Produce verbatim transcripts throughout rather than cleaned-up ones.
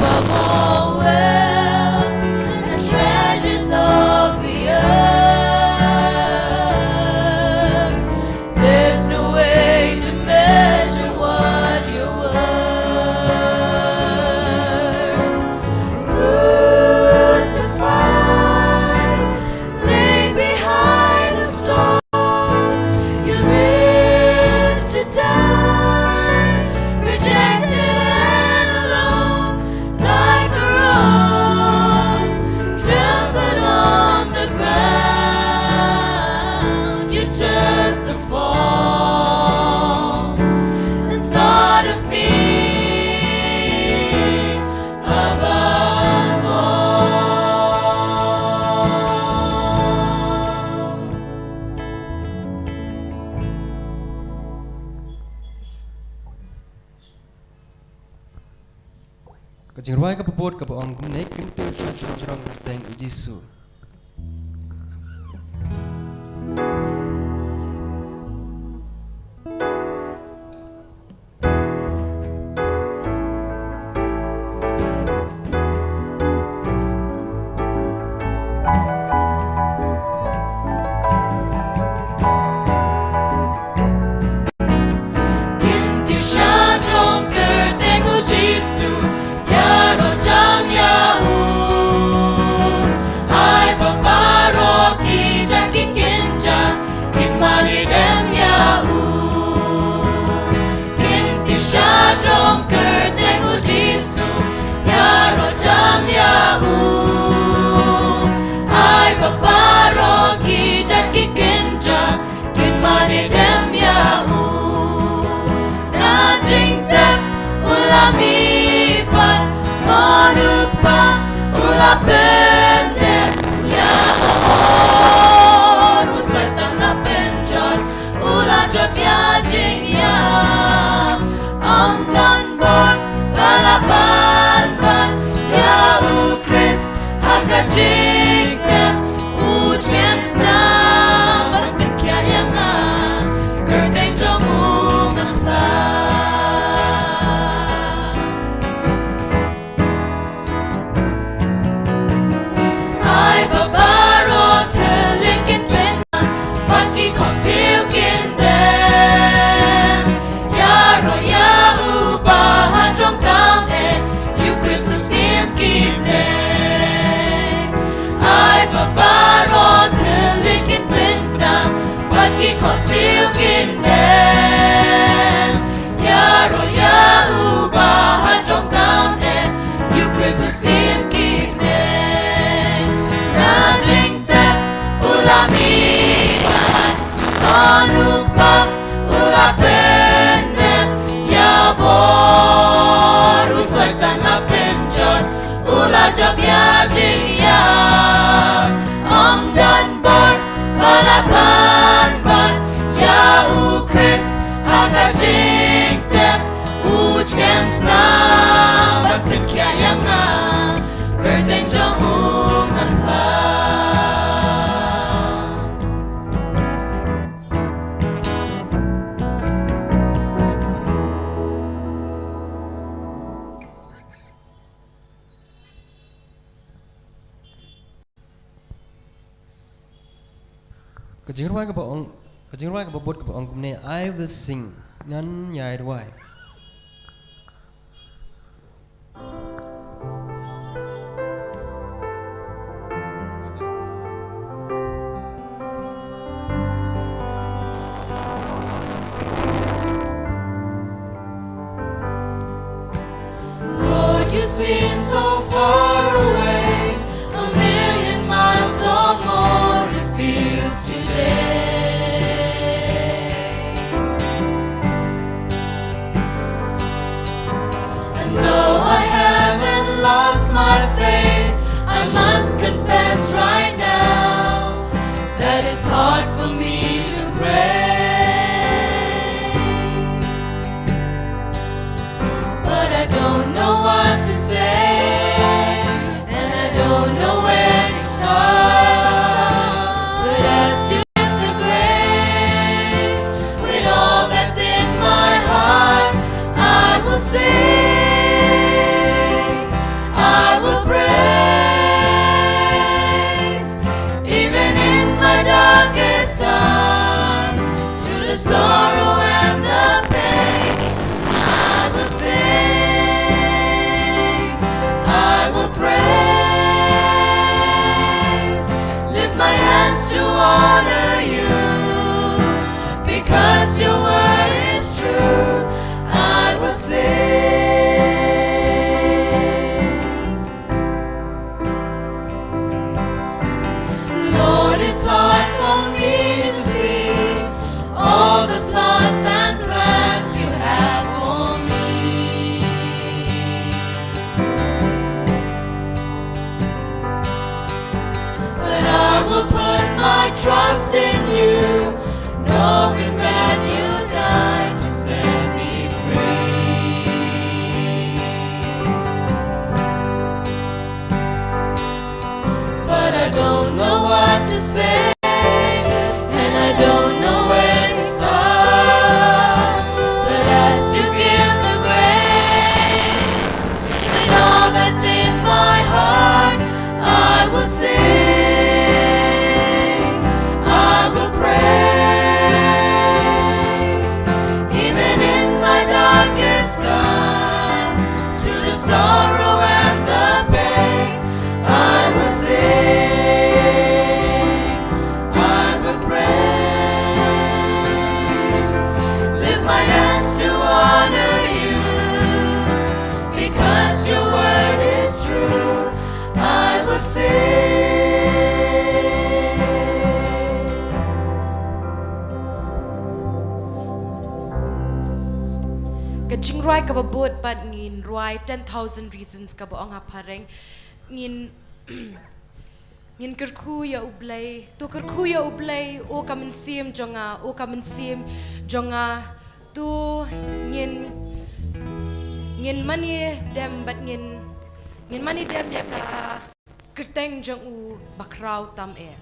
above all wealth and the treasures of the earth. There's no way to measure what you're worth. Crucified, laid behind a stone, you live to die, rejected and alone, like a rose trampled on the ground. You took the fall and thought of me above all. Ka jingrwai kaba bud kaba ong kumne: Kyntiew sha jrong kyrteng u Jisu. Kyntiew sha jrong kyrteng u Jisu, ïaroh jam ïa u. Ai ba baroh ki jait ki kynja kin mane dem ïa u. Kyntiew sha jrong kyrteng u Jisu, ïaroh jam ïa u. Ai ba baroh ki jait ki kynja kin mane dem ïa u. Na jingtep u la mih pat, mon u kpa u la pyndep. Ïa u Soitan la pynjot, u la jop ïa jingïap. Ym don bor ba la ban ban ïa u Khrist ha ka jingtep. U skhem snam ban pynkhiah ïa nga, kyrteng jong u ngan phla. Ai ba baroh thylliej kin pynman, bad ki khohsiew kin dem. Ïaroh ïa u ba ha jrong tam eh, ïa u Khrist u sim ki bneng. Ai ba baroh thylliej kin pynman, bad ki khohsiew kin dem. Ïaroh ïa u ba ha jrong tam eh, ïa u Khrist u sim ki bneng. Na jingtep u la mih pat, mon u kpa u la pyndep. Ïa u bor u Soitan la pynjot, u la jop ïa jingïap. Ym don bor ba la ban ban ïa u Khrist ha ka jingtep. U skhem snam ban pynkhiah ïa nga, kyrteng jong u ngan phla. Ka jingrwai kaba ong, ka jingrwai kaba bud kaba ong kumne: I will sing, ngan ïai rwai. Lord, you seem so far away, a million miles or more it feels today. And though I haven't lost my faith, I must confess right now that it's hard for me to pray. But I don't know what to say, and I don't know where to start. But as you give the grace, with all that's in my heart, I will sing. don't know what to say, and I don't know where to start. But as you give the grace, even all that's in my heart, I will sing, I will praise. Even in my darkest time, through the sorrow and the pain, I will sing, I will praise. Lift my hands to honor you, because your word is true. I will sing. Ka jingrwai kaba bud pat ngin rwai ten thousand reasons kaba ong ha phareng. Ngin ngin kyrkhu ïa U Blei, to kyrkhu ïa U Blei, o ka mynsiem jong nga, o ka mynsiem jong nga, to ngin ngin mane dem bad ngin ngin mane dem ïa ka kyrteng jong u bakhraw tam eh.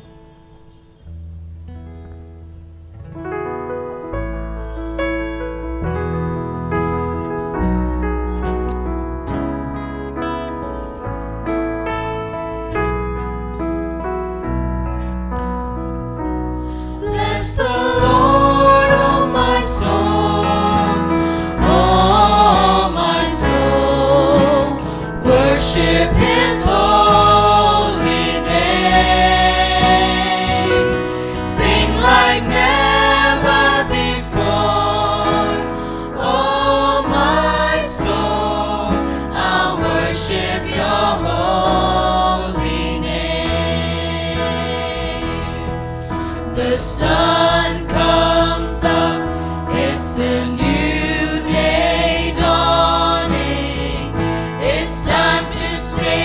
Bless the Lord, oh my soul, oh my soul, worship his holy name. Sing like never before, oh my soul, I'll worship your holy name. The sun comes up, it's a new day dawning. It's time to say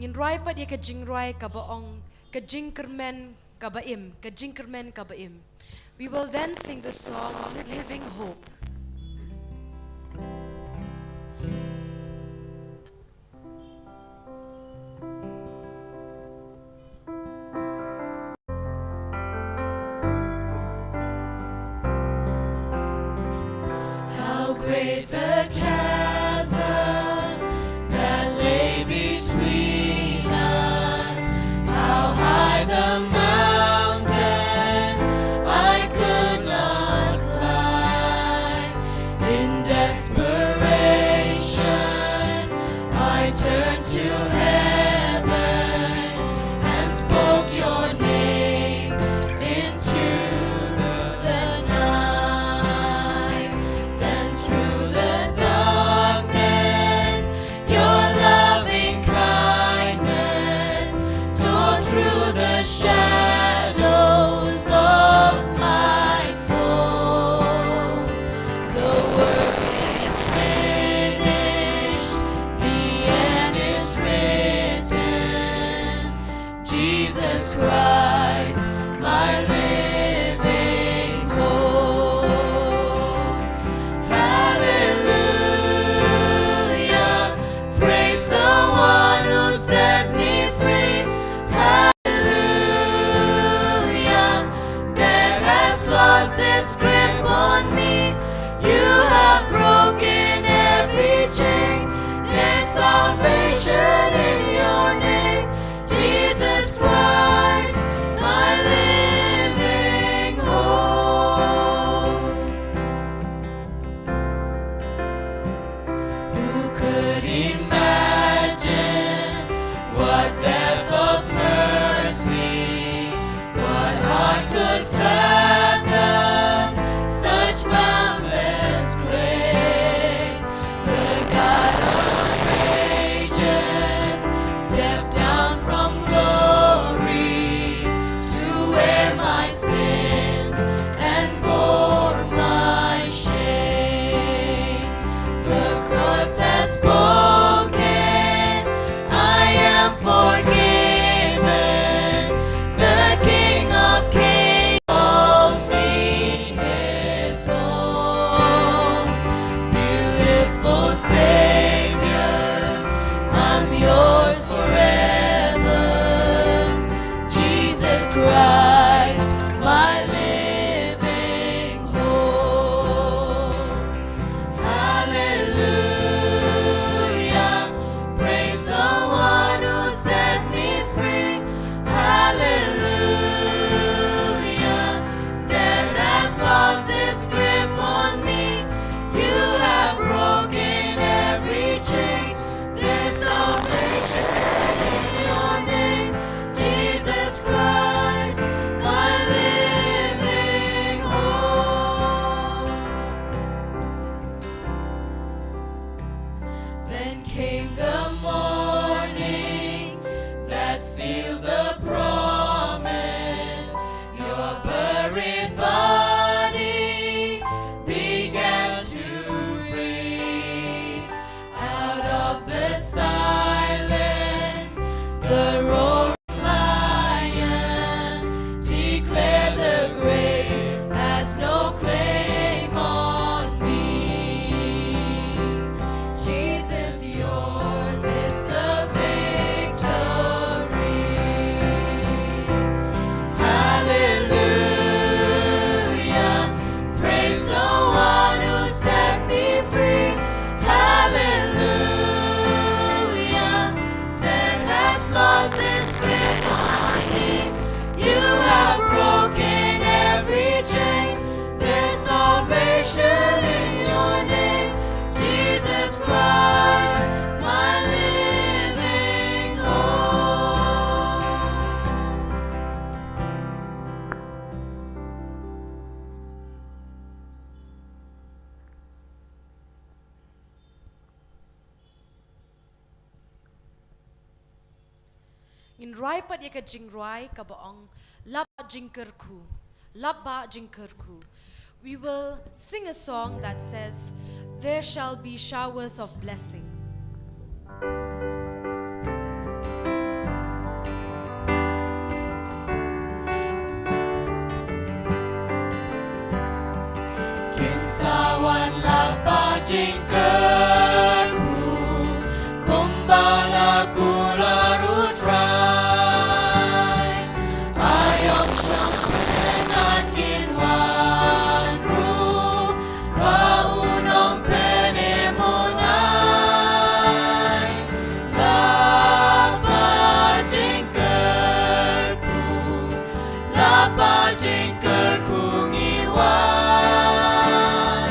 Ngin rwai pat ïa ka jingrwai kaba ong, ka jingkyrmen kaba im, ka jingkyrmen kaba im. We will then sing the song Living Hope. How great the chasm that lay between us, how high the mountain I could not climb. In desperation, I turned to heaven and spoke your name into the night. Then through the darkness, your loving kindness tore through the shadows of my soul. The work is finished, the end is written. Jesus Christ, my living hope. Hallelujah, praise the one who set me free. Hallelujah, death has lost its grip on me. You have broken every chain. There's salvation in your name, Jesus Christ, my living hope. Who could imagine what depth of mercy, what heart could fathom such boundless grace? The God of ages stepped down from glory to wear my sins and bore my shame. The cross has spoken, I am forgiven. The King of Kings calls me his own. Beautiful Savior, I'm yours forever. Jesus Christ, my living hope. Hallelujah, praise the one who set me free. Hallelujah, death has lost its grip on me. You have broken every chain. There's salvation in your name, Jesus Christ, my living hope. Then came the morning that sealed the promise. Your buried body began to breathe. Out of the silence, the roaring lion declared, the grave has no claim on me. Jesus, yours is the victory. Hallelujah, praise the one who set me free. Hallelujah, death has lost its grip on me. You have broken every chain. There's salvation in your name, Jesus Christ, my living hope. Ngin rwai pat ïa ka jingrwai kaba ong, Lap ba jingkyrkhu, lap ba jingkyrkhu. We will sing a song that says, There shall be showers of blessing. jingkyrkhu kumba la kular u Trai. Aïom shong bynta kin wan ruh ba un ym pynïap un ai. Lap jingkyrkhu, lap jingkyrkhu ngi wan.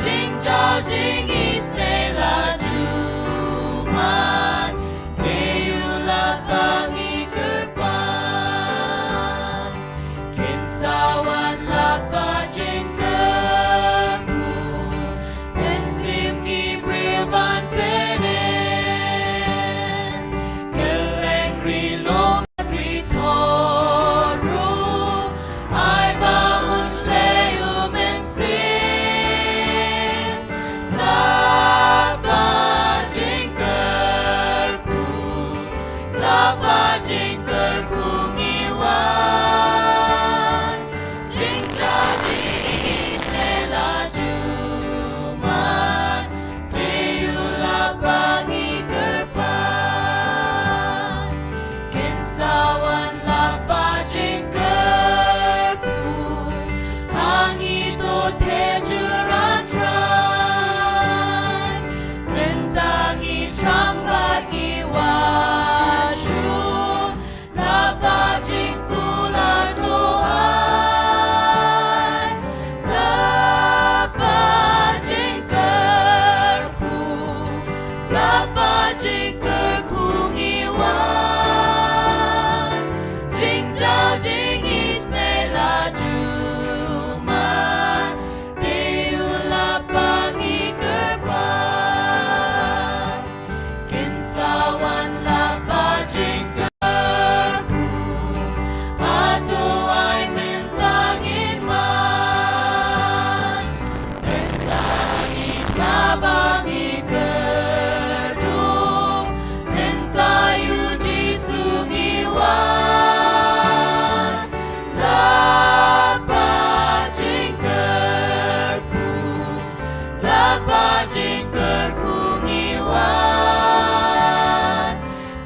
Jingjaw jingisynei la ju mat, te u lap ba ngi kyrpad. Kin sa wan lap jingkyrkhu, mynsiem ki briew ban pynïap. Kylleng ri lum ri thor ruh, ai ba un shlei u Mynsiem. Lap jingkyrkhu, lap jingkyrkhu ngi wan. Jingjaw jingisynei la ju mat, te u lap ba ngi kyrpad. Kin sa wan lap jingkyrkhu, ha ngi to theh jur, a Trai. Mynta ngi thrang bad ngi wad shuh, lap jingkular to ai. Lap jingkyrkhu, lap jingkyrkhu ngi wan. Jingjaw jingisynei la ju mat, te u lap ba ngi kyrpad. Kin sa wan lap jingkyrkhu, hato ai mynta ngin mad? Mynta ngin lap ba ngi kyrduh, mynta ïa u Jisu ngi wad. Lap jingkyrkhu, lap jingkyrkhu ngi wad.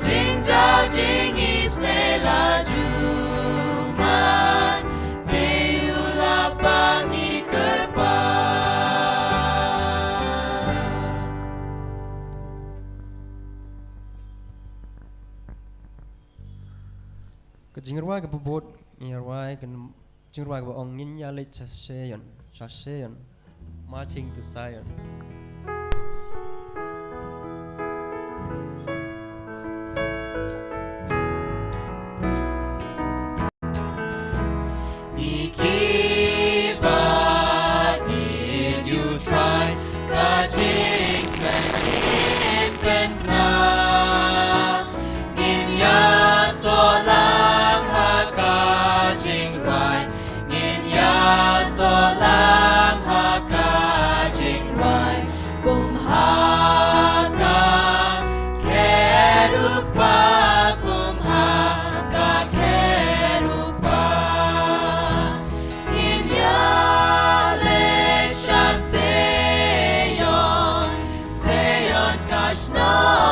Jingjaw jingisynei la ju mat, te u lap ba ngi kyrpad. Ka jingrwai kaba bud, ngi rwai ka jingrwai kaba ong, Ngin ïaleit sha Sion, sha Sion, marching to Zion. Ngi kyrpad ïa u Trai, ka jingkmen ngin pynbna. Ngin ïasoh lang ha ka jingrwai, ngin ïasoh lang ha ka jingrwai. Kum ha ka kyrkhu ba, kum ha ka kyrkhu ba, ngin ïaleit sha Sion, Sion ka shnong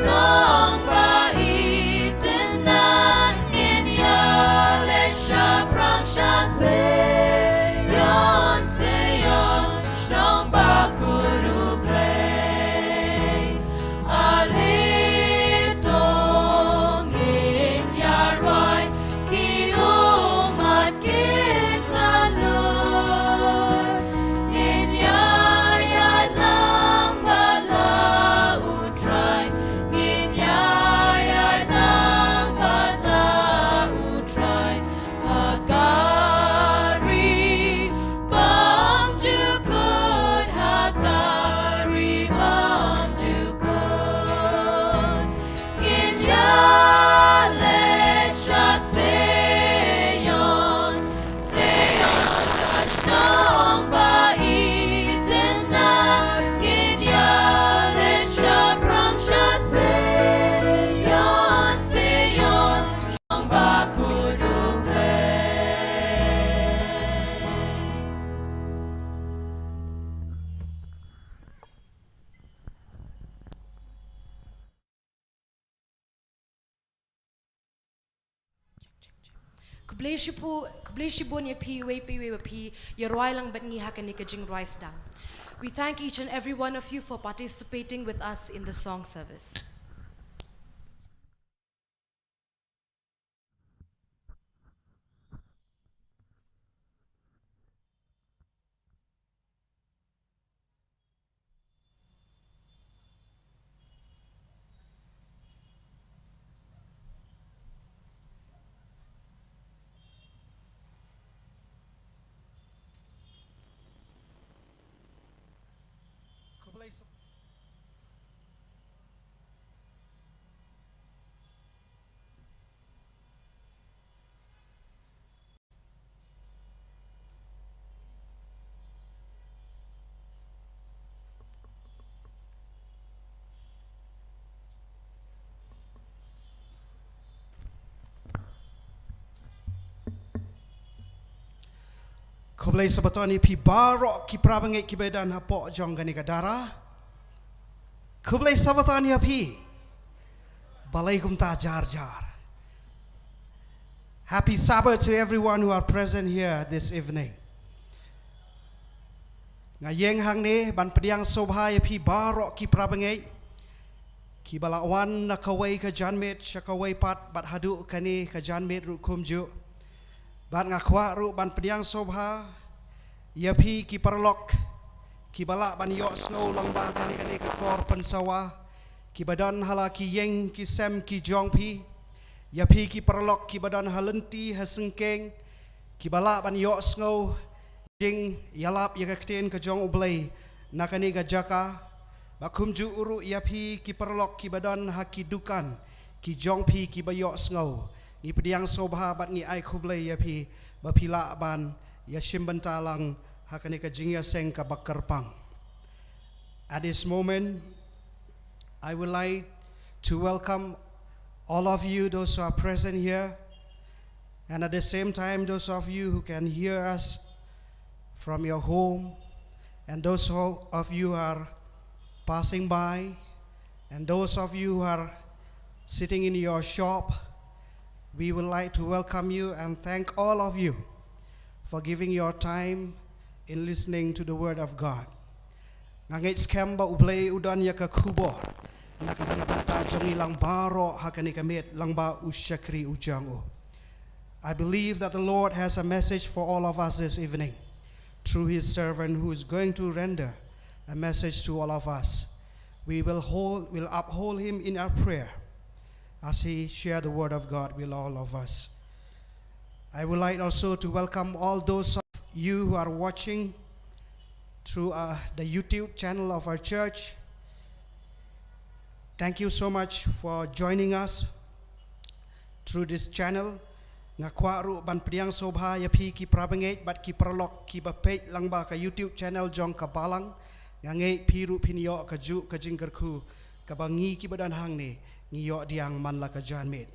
Shnong ba itynnad, ngin ïaleit shaphrang sha Zion, Zion, shnong ba kut U Blei. Ale to ngin ïa rwai ki ummat ki khynlung. Ngin ïaid lang bad la U Trai, ngin ïaid lang bad la U Trai. Ha ka ri bymjukut, ha ka ri bymjukut. Ngin ïaleit sha Zion, Zion, ka shnong ba itynnad. Ngin ïaleit shaphrang sha Zion, Zion, shnong ba kut U Blei. Khublei shibun, khublei shibun ïa phi uwei pa uwei ba phi ïa rwai lang bad ngi ha kane ka jingrwai sdang. We thank each and every one of you for participating with us in the song service. Khublei sa- Khublei Sabbaton ïa phi baroh ki para bangeit kiba don hapoh jong kane ka dara. Khublei Sabbaton ïa phi. Balei kumta jar jar. Happy Sabbath to everyone who are present here this evening. Nga ïeng hangne ban pdiang sngewbha ïa phi baroh ki para bangeit kiba la wan na kawei ka janmiet sha kawei pat bad haduh kane ka janmiet ruh kumjuh. Bad nga kwah ruh ban pdiang sngewbha ïa phi ki paralok kiba lah ban ïohsngew lyngba kane, kane ka por pynsawa, kiba don ha la ki ïing ki sem ki jong phi, ïa phi ki paralok kiba don ha lynti ha syngkien, kiba lah ban ïohsngew jingïalap ïa ka ktien ka jong U Blei na kane ka jaka, bad kumjuh ruh ïa phi ki paralok kiba don ha ki dukan ki jong phi kiba ïohsngew. Ngi pdiang sngewbha bad ngi ai khublei ïa phi ba phi lah ban ïashim bynta lang ha kane ka jingïaseng kaba kyrpang. At this moment, I would like to welcome all of you, those who are present here, and at the same time, those of you who can hear us from your home, and those who, of you who are passing by, and those of you who are sitting in your shop, we would like to welcome you and thank all of you for giving your time in listening to the word of God. Nga ngeit skhem ba U Blei u don ïa ka khubor na ka bynta jong ngi lang baroh ha kane ka miet lyngba u shakri u jong u. I believe that the Lord has a message for all of us this evening through his servant who is going to render a message to all of us. We will hold, will uphold him in our prayer as he share the word of God with all of us. I would like also to welcome all those of you who are watching through, uh, the YouTube channel of our church. Thank you so much for joining us through this channel. Nga kwah ruh ban pdiang sngewbha ïa phi ki para bangeit bad ki paralok kiba peit lyngba ka YouTube channel jong ka Balang. Nga ngeit phi ruh phin ïoh kajuh ka jingkyrkhu kaba ngi kiba don hangne ngi ïoh pdiang man la ka janmiet.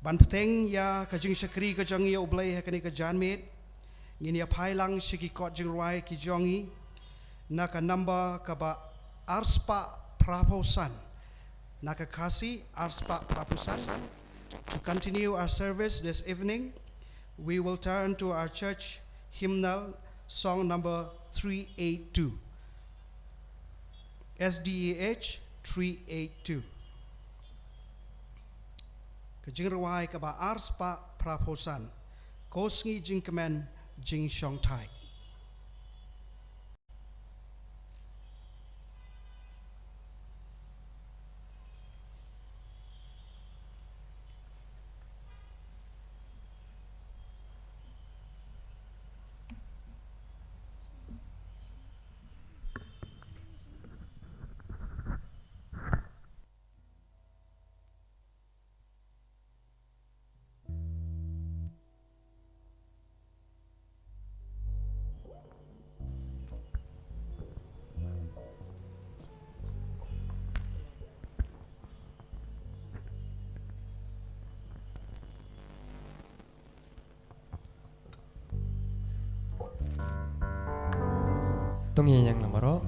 Ban bteng ïa ka jingshakri ka jong ngi ïa U Blei ha kane ka janmiet, ngin ïa phai lang sha ki kot jingrwai ki jong ngi na ka number kaba arspah phraphew san. Na ka Khasi, arspah phraphew san. To continue our service this evening, we will turn to our church hymnal, song number three eight two. S D A H three eight two. Ka jingrwai kaba arspah phraphew san. Ko sngi jingkmen jingshongthait. To ngin ïeng lang baroh.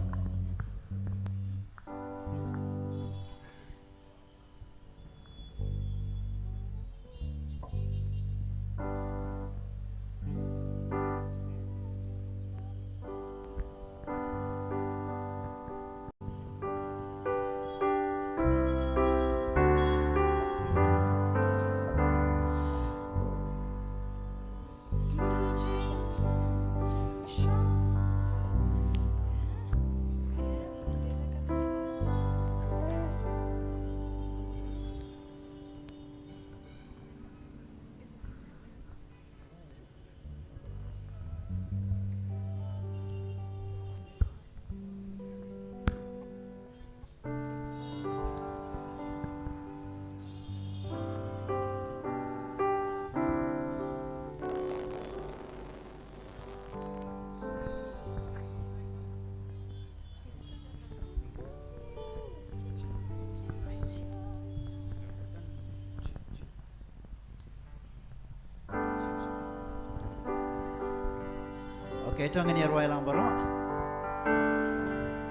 Okay, to ngin ïa rwai lang baroh.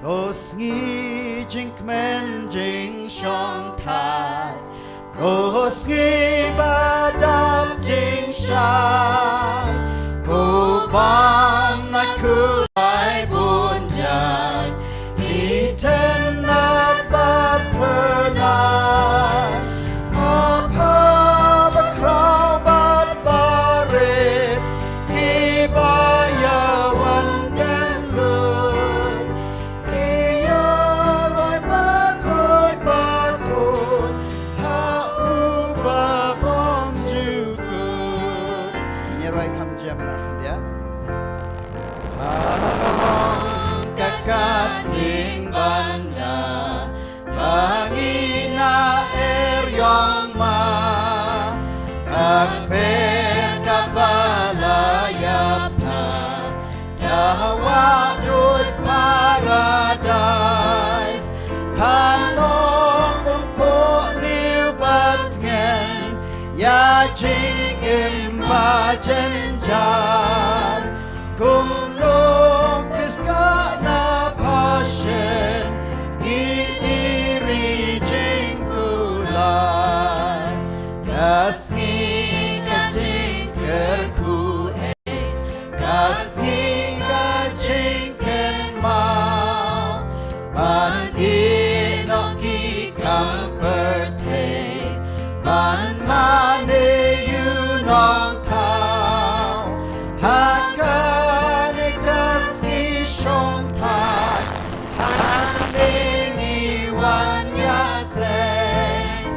Ko sngi jingkmen jingshongthait, ko sngi ba dap jingshai, ko bym na khuslai bun jait, itynnad bad phyrnai, ha phra bakhraw bad barit, kiba ïa wan dang lut, ki ïa rwai bakhuid bakhuid ha uba bymjukut. Ngin ïa rwai kham jem na khyndiat. Ha ka kat ning banda ba ngi na er ïong ma, ka kper kaba la ïap ha, da wah duh paradais, pynlong pynphuh liu bad tngen ïa jingim ba jynjar. Kumno pyrshah na passion, ki iri jingkular. Ka sngi ka jingkyrkhu ei, ka sngi ka jingkynmaw. Ban ïeh noh ki kam pyrthei, ban mane ïa u Nongthaw. Ha kane ka sngi shongthait, hangne ngi wan ïaseng,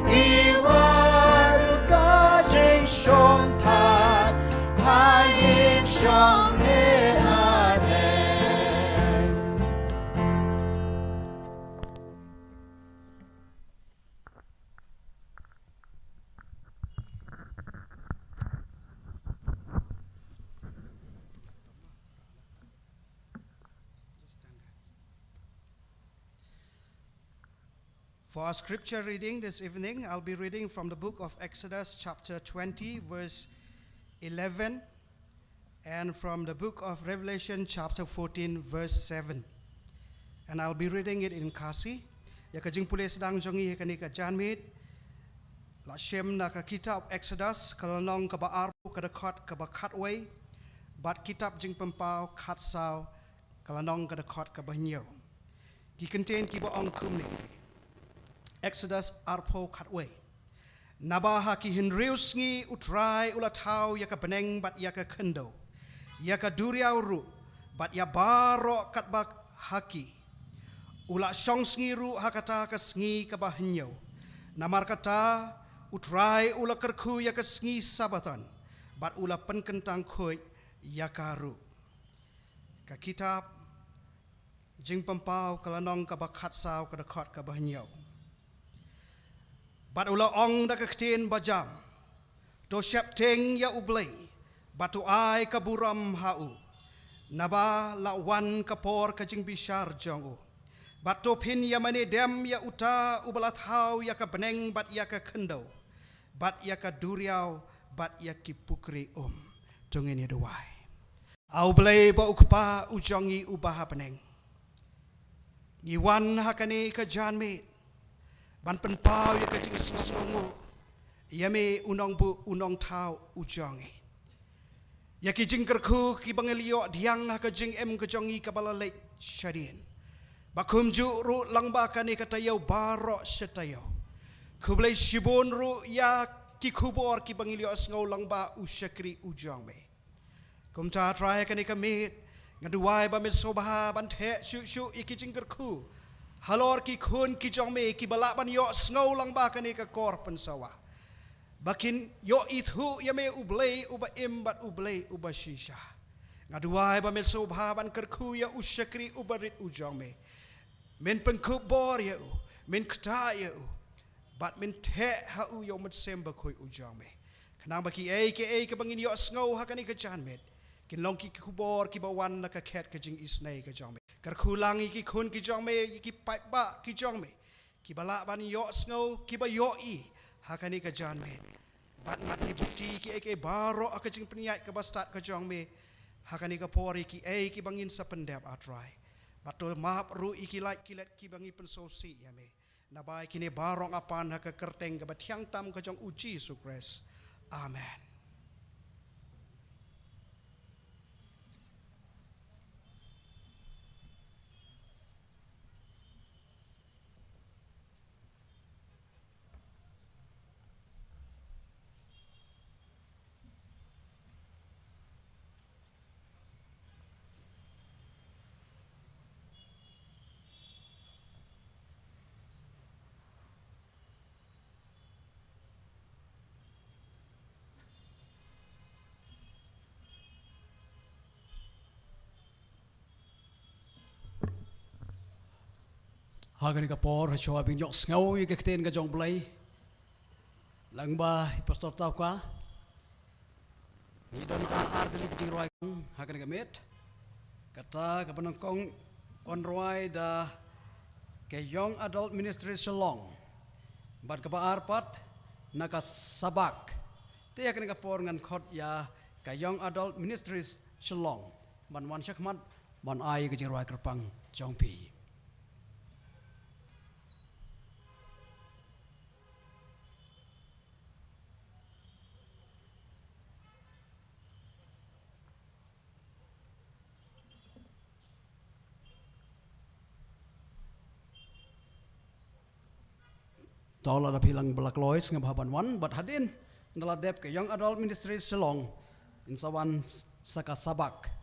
ngi wan ruh ka jingshongthait, ha ïing shong ne ha neng. For our scripture reading this evening, I'll be reading from the book of Exodus, chapter twenty, verse eleven, and from the book of Revelation, chapter fourteen, verse seven. And I'll be reading it in Khasi. Ïa ka jingpule sdang jong ngi ha kane ka janmiet la shim na ka kitab Exodus, ka lynnong kaba arphew, ka dkhot kaba khatwei, bad kitab Jingpynpaw khatsaw, ka lynnong, ka dkhot kaba hynñiew. Ki kyntien kiba ong kumne. Exodus arphew, khatwei. Naba ha ki hynriew sngi U Trai u la thaw ïa ka bneng bad ïa ka khyndew, ïa ka duriaw ruh, bad ïa baroh katba ha ki. U la shong sngi ruh ha kata ka sngi kaba hynñiew. Namar kata U Trai u la kyrkhu ïa ka sngi Sabbaton, bad u la pynkyntang khuid ïa ka ruh. Ka kitab Jingpynpaw, ka lynnong kaba khatsaw, ka dkhot kaba hynñiew. Bad u la ong da ka ktien bajam, to sheptieng ïa U Blei, bad to ai ka burom ha u. Naba la wan ka por ka jingbishar jong u. Bad to phin ïa mane dem ïa uta uba la thaw ïa ka bneng bad ïa ka khyndew, bad ïa ka duriaw, bad ïa ki pukri um. To ngin ïa duwai. A U Blei ba U Kpa u jong ngi uba ha bneng, ngi wan ha kane ka janmiet ban pynpaw ïa ka jingsngewnguh ïa me, U Nongbuh U Nongthaw u jong ngi. Ïa ki jingkyrkhu kiba ngi la ïoh thiang ha ka jingim ka jong ngi kaba la leit shadien, bad kumjuh ruh lyngba kane ka taïew baroh shi taïew. Khublei shibun ruh ïa ki khubor kiba ngi la ïohsngew lyngba u shakri u jong me. Kumta Trai, ha kane ka miet nga duwai ba men sngewbha ban theh shuh shuh ïa ki jingkyrkhu halor ki khun ki jong me kiba lah ban ïohsngew lyngba kane ka kor pynsawa, ba kin ïoh ithuh ïa me, U Blei uba im bad U Blei uba shisha. Nga duwai ba men sngewbha ban kyrkhu ïa u shakri uba rit u jong me. Men pynkup bor ïa u, men ktah ïa u, bad men theh ha u ïa u Mynsiem Bakhuid u jong me, khnang ba kiei kiei kiba ngin ïohsngew ha kane ka janmiet kin long ki khubor kiba wan na ka khet ka jingisynei ka jong me. Kyrkhu lang ïa ki khun ki jong me, ïa ki paidbah ki jong me kiba lah ban ïohsngew, kiba ïohi ha kane ka janmiet. Bad ngi buti kiei kiei baroh ha ka jingpynïaid kaba stad ka jong me ha kane ka por, ïa kiei kiba ngin sa pyndep, A Trai. Bad to map ruh ïa ki lait ki let kiba ngi pynsngewsih ïa me. Naba ïa kine baroh nga pan ha ka kyrteng kaba thiang tam ka jong U Jisu Khrist. Amen. Ha kane ka por, ha shuwa ban ïohsngew ïa ka ktien ka jong U Blei, lyngba i Pastor Tawka, ngi don ar, ar tylli ki jingrwai ha kane ka miet. Kata kaba nyngkong yn rwai da ka Young Adult Ministries Shillong, bad kaba ar pat na ka Sabak. Te ha kane ka por ngan khot ïa ka Young Adult Ministries Shillong ban wan shakhmat ban ai ka jingrwai kyrpang jong phi. To lada phi lang ba la kloi, sngewbha ban wan, bad hadien da la dep ka Young Adult Ministries Shillong, yn sa wan s-, sa ka Sabak.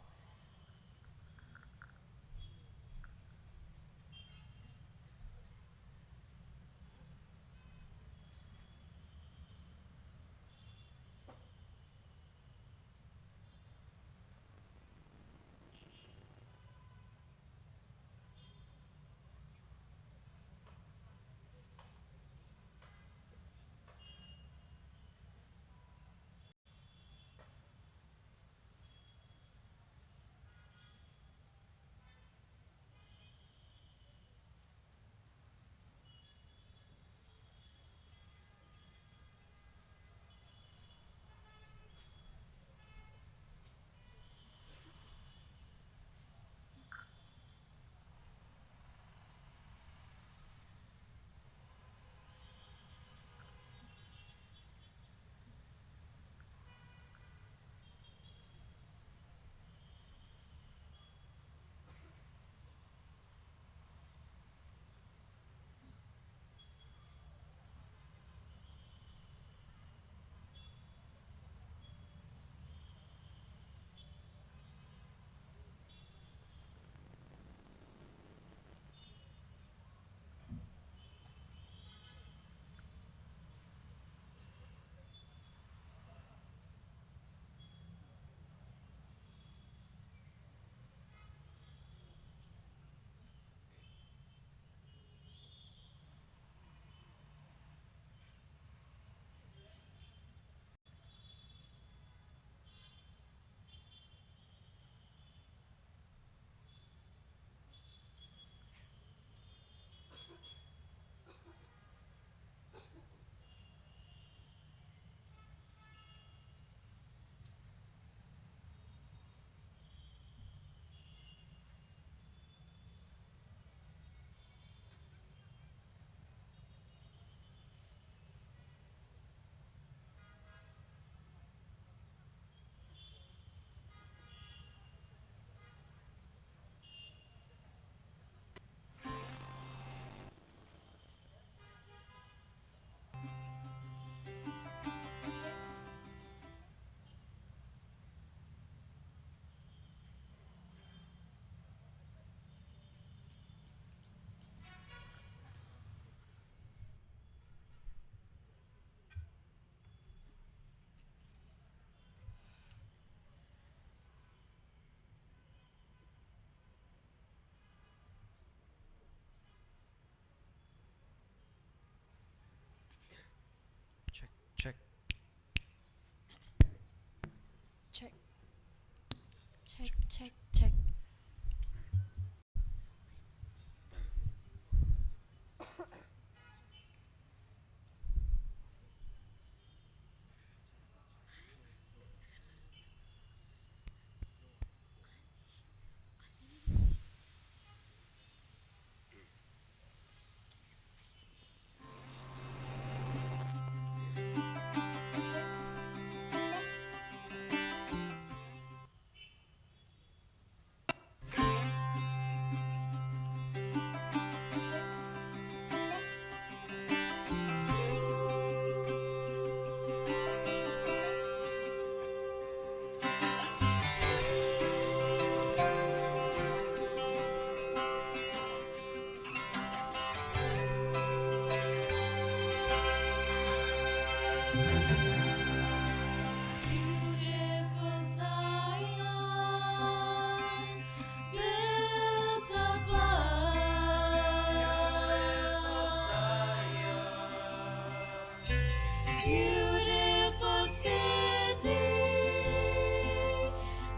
Beautiful city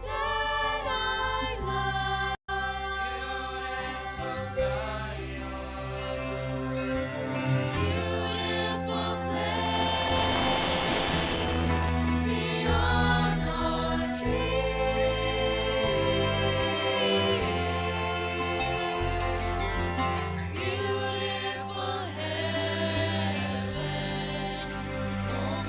that I love. Beautiful Zion. Beautiful place beyond all dreams. Beautiful heaven. Oh,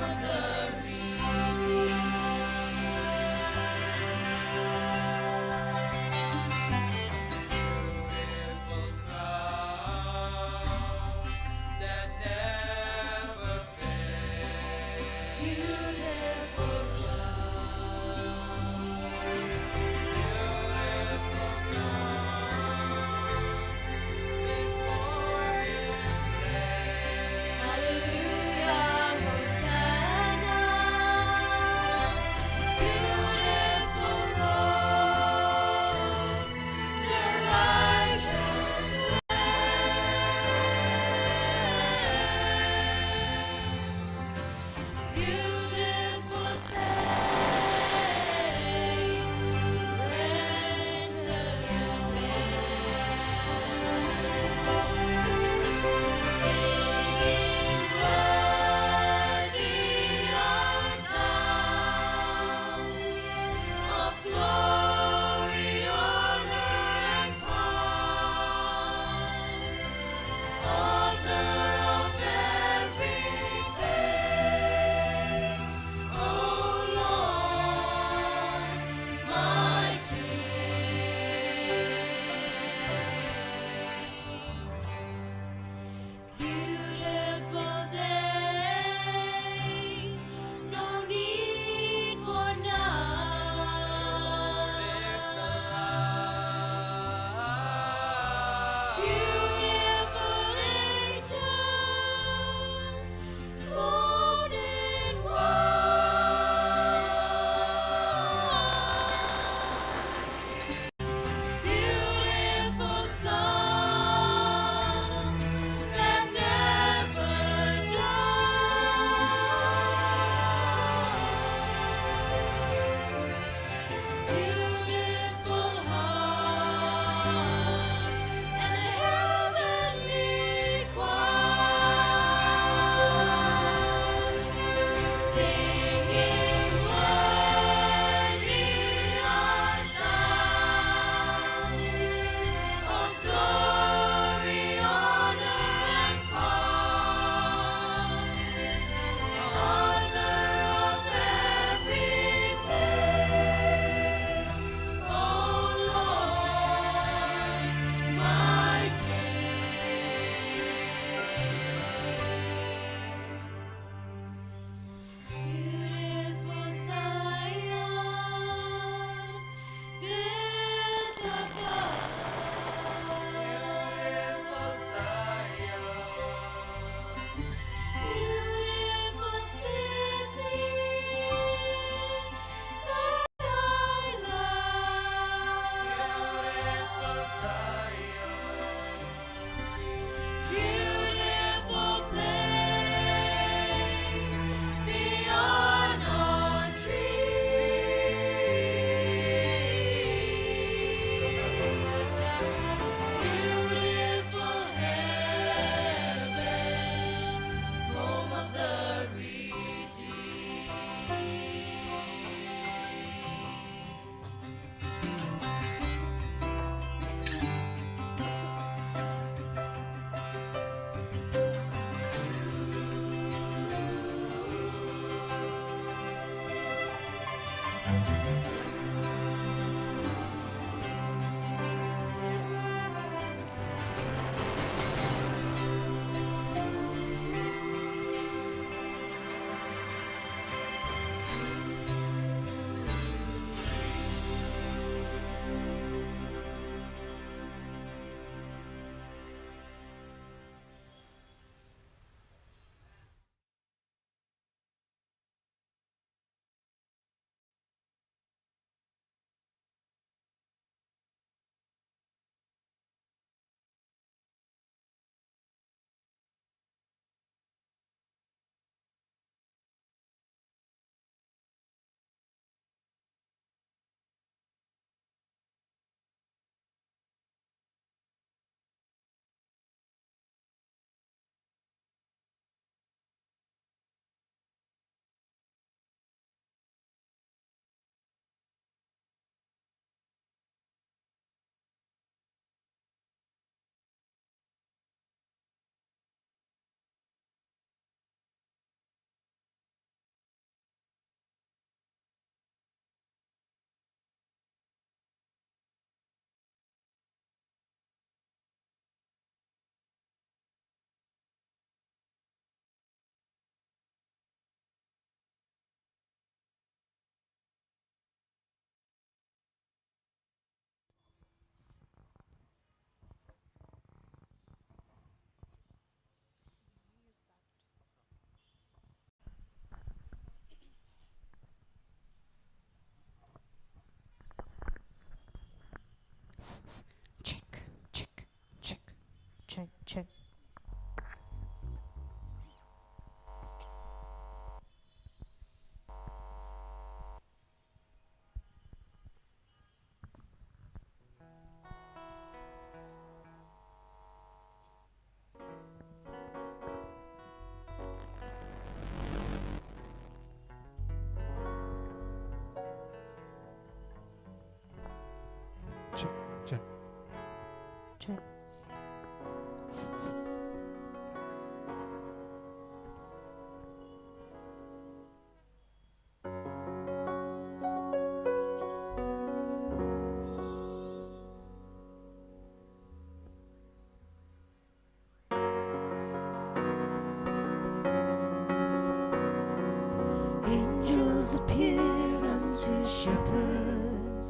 appeared unto shepherds,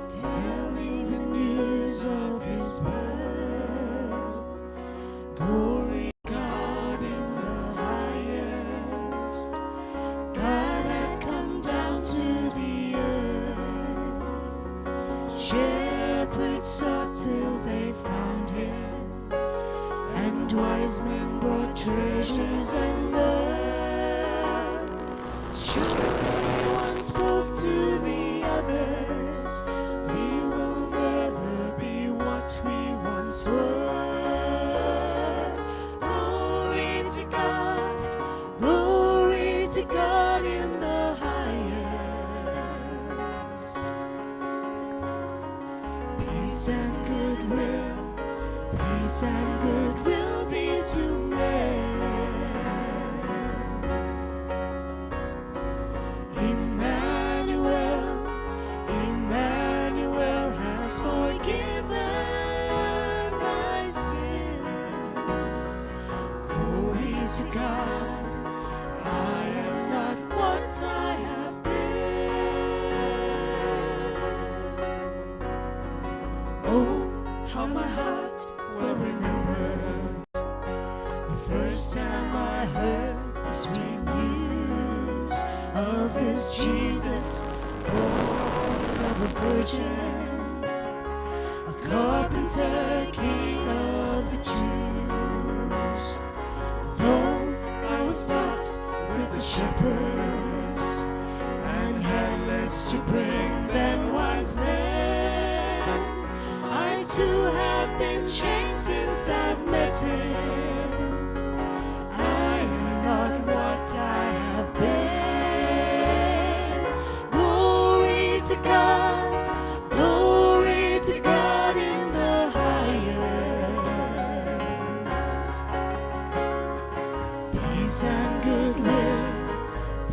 telling the news of his birth. Glory to God in the highest. God had come down to the earth. Shepherds sought till they found him, and wise men brought treasures and myrrh. Surely one spoke to the others, "We will never be what we once were." Glory to God, glory to God in the highest. Peace and goodwill, peace and goodwill be to men. Emmanuel, Emmanuel has forgiven my sins. Glory to God, I am not what I have been. Oh, how my heart will remember the first time I heard the sweet news of this Jesus, born of a virgin, a carpenter, king of the Jews. Though I was not with the shepherds and had less to bring than wise men, I too have been changed since I've met him. I am not what I have been. Glory to God, glory to God in the highest. Peace and goodwill,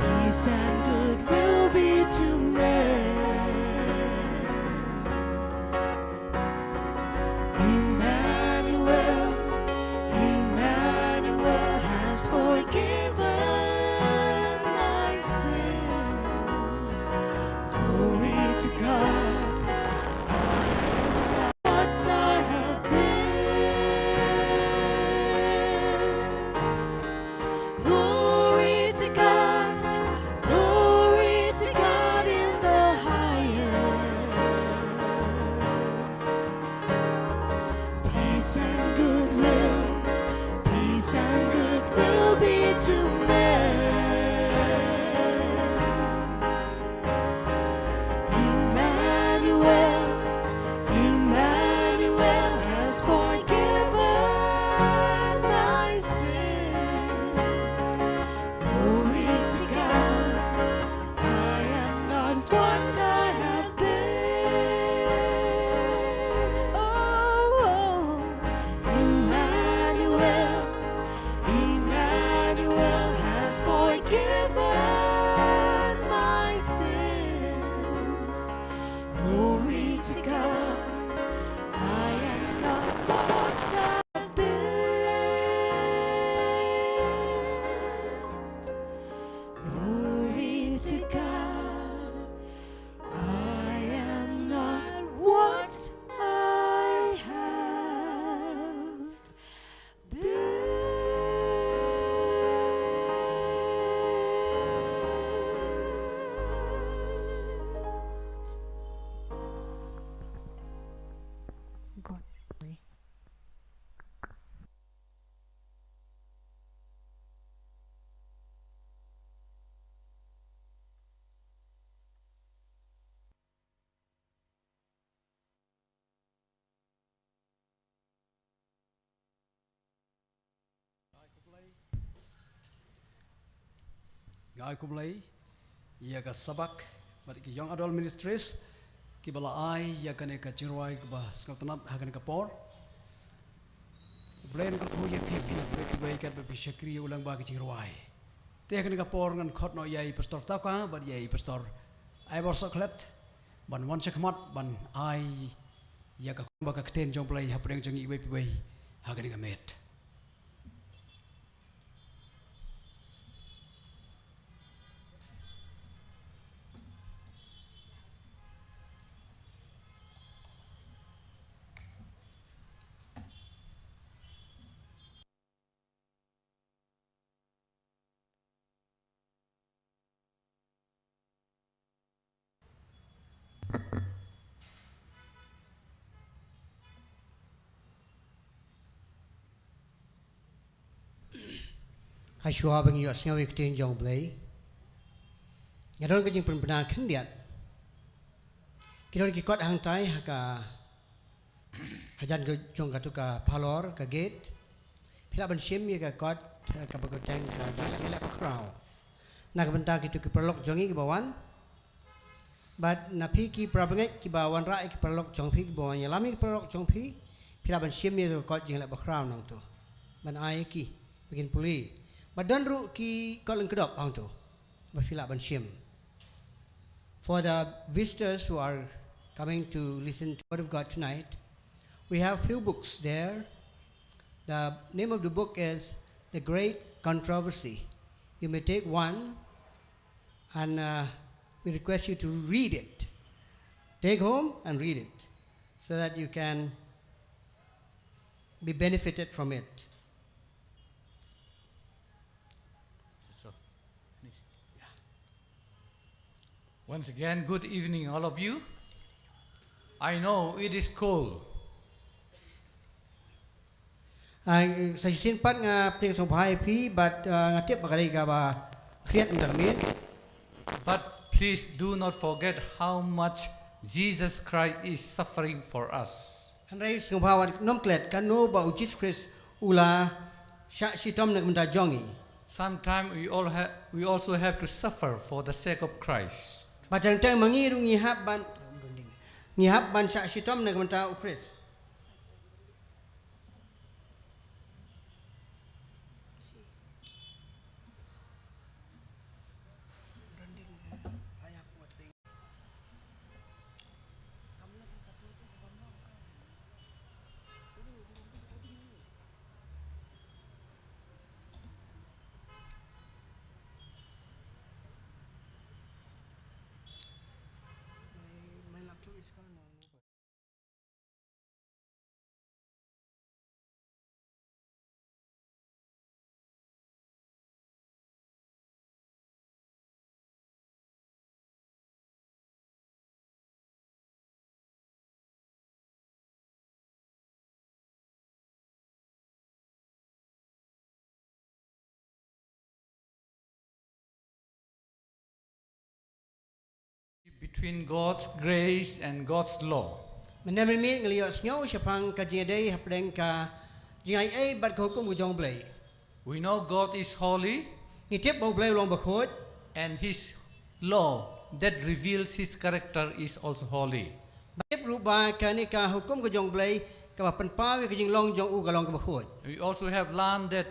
peace and goodwill be to men. Emmanuel, Emmanuel has forgiven my sins. Glory to God, I am what I have been. Glory to God, glory to God in the highest. Peace and goodwill, peace and goodwill be to men. Emmanuel, Emmanuel has forgiven my sins. Glory to God, I am not what I have been. Oh, oh. Emmanuel, Emmanuel has forgiven my sins. Glory to God, I am not what I've been. Glory to God, I am not what I have been. God, I pray. Ngai khublei ïa ka Sabak bad ki Young Adult Ministries kiba la ai ïa kane ka jingrwai kaba sngewtynnat ha kane ka por. U Blei un kyrkhu ïa phi kiwei kiwei katba phi shakri ïa u lyngba ka jingrwai. Te ha kane ka por ngan khot noh ïa i Pastor Tauka bad ïa i Pastor Aibor Sohkhlet ban wan shakhmat ban ai ïa ka kumba ka ktien jong U Blei hapdeng jong ngi iwei pa iwei ha kane ka miet. Hashwa ba ngi ïohsngew ïa ka ktien jong U Blei, nga don ka jingpynbna khyndiat. Ki don ki kot hangtai ha ka hajan ka jong katu ka phalor, ka gate. Phi lah ban shim ïa ka kot, eh, kaba kyrteng ka Jingïaleh Bakhraw. Na ka bynta kitu ki paralok jong ngi kiba wan. Bad na phi ki parabangeit kiba wanrah ïa ki paralok jong phi, kiba wan ïalam ïa ki paralok jong phi, phi lah ban shim ïa ka kot Jingïaleh Bakhraw nangtu. Ban ai ïa ki ba kin pule. Bad don ruh ki kot lyngkdop hangtu ba phi lah ban shim. For the visitors who are coming to listen to the word of God tonight, we have few books there. The name of the book is The Great Controversy. You may take one, and, uh, we request you to read it. Take home and read it so that you can be benefited from it. So, finish. Yeah. Once again, good evening, all of you. I know it is cold. Ai, sa shisien pat nga pdiang sngewbha ïa phi, bad, uh, nga tip ba ka dei kaba khriat mynta ka miet. But please do not forget how much Jesus Christ is suffering for us. Hynrei sngewbha wat nym klet katno ba U Jisu Khrist u la shah shitom na ka bynta jong ngi. Sometimes we all ha-, we also have to suffer for the sake of Christ. Bad teng teng ma ngi ruh ngi hap ban, ngi hap ban shah shitom na ka bynta U Khrist. Between God's grace and God's law. Mynne mynmiet ngi la ïohsngew shaphang ka jingïadei hapdeng ka jingaiei bad ka hukum ka jong U Blei. We know God is holy. Ngi tip ba U Blei u long bakhuid. And his law that reveals his character is also holy. Ba tip ruh ba kane ka hukum ka jong U Blei kaba pynpaw ïa ka jinglong jong u ka long kaba khuid. We also have learned that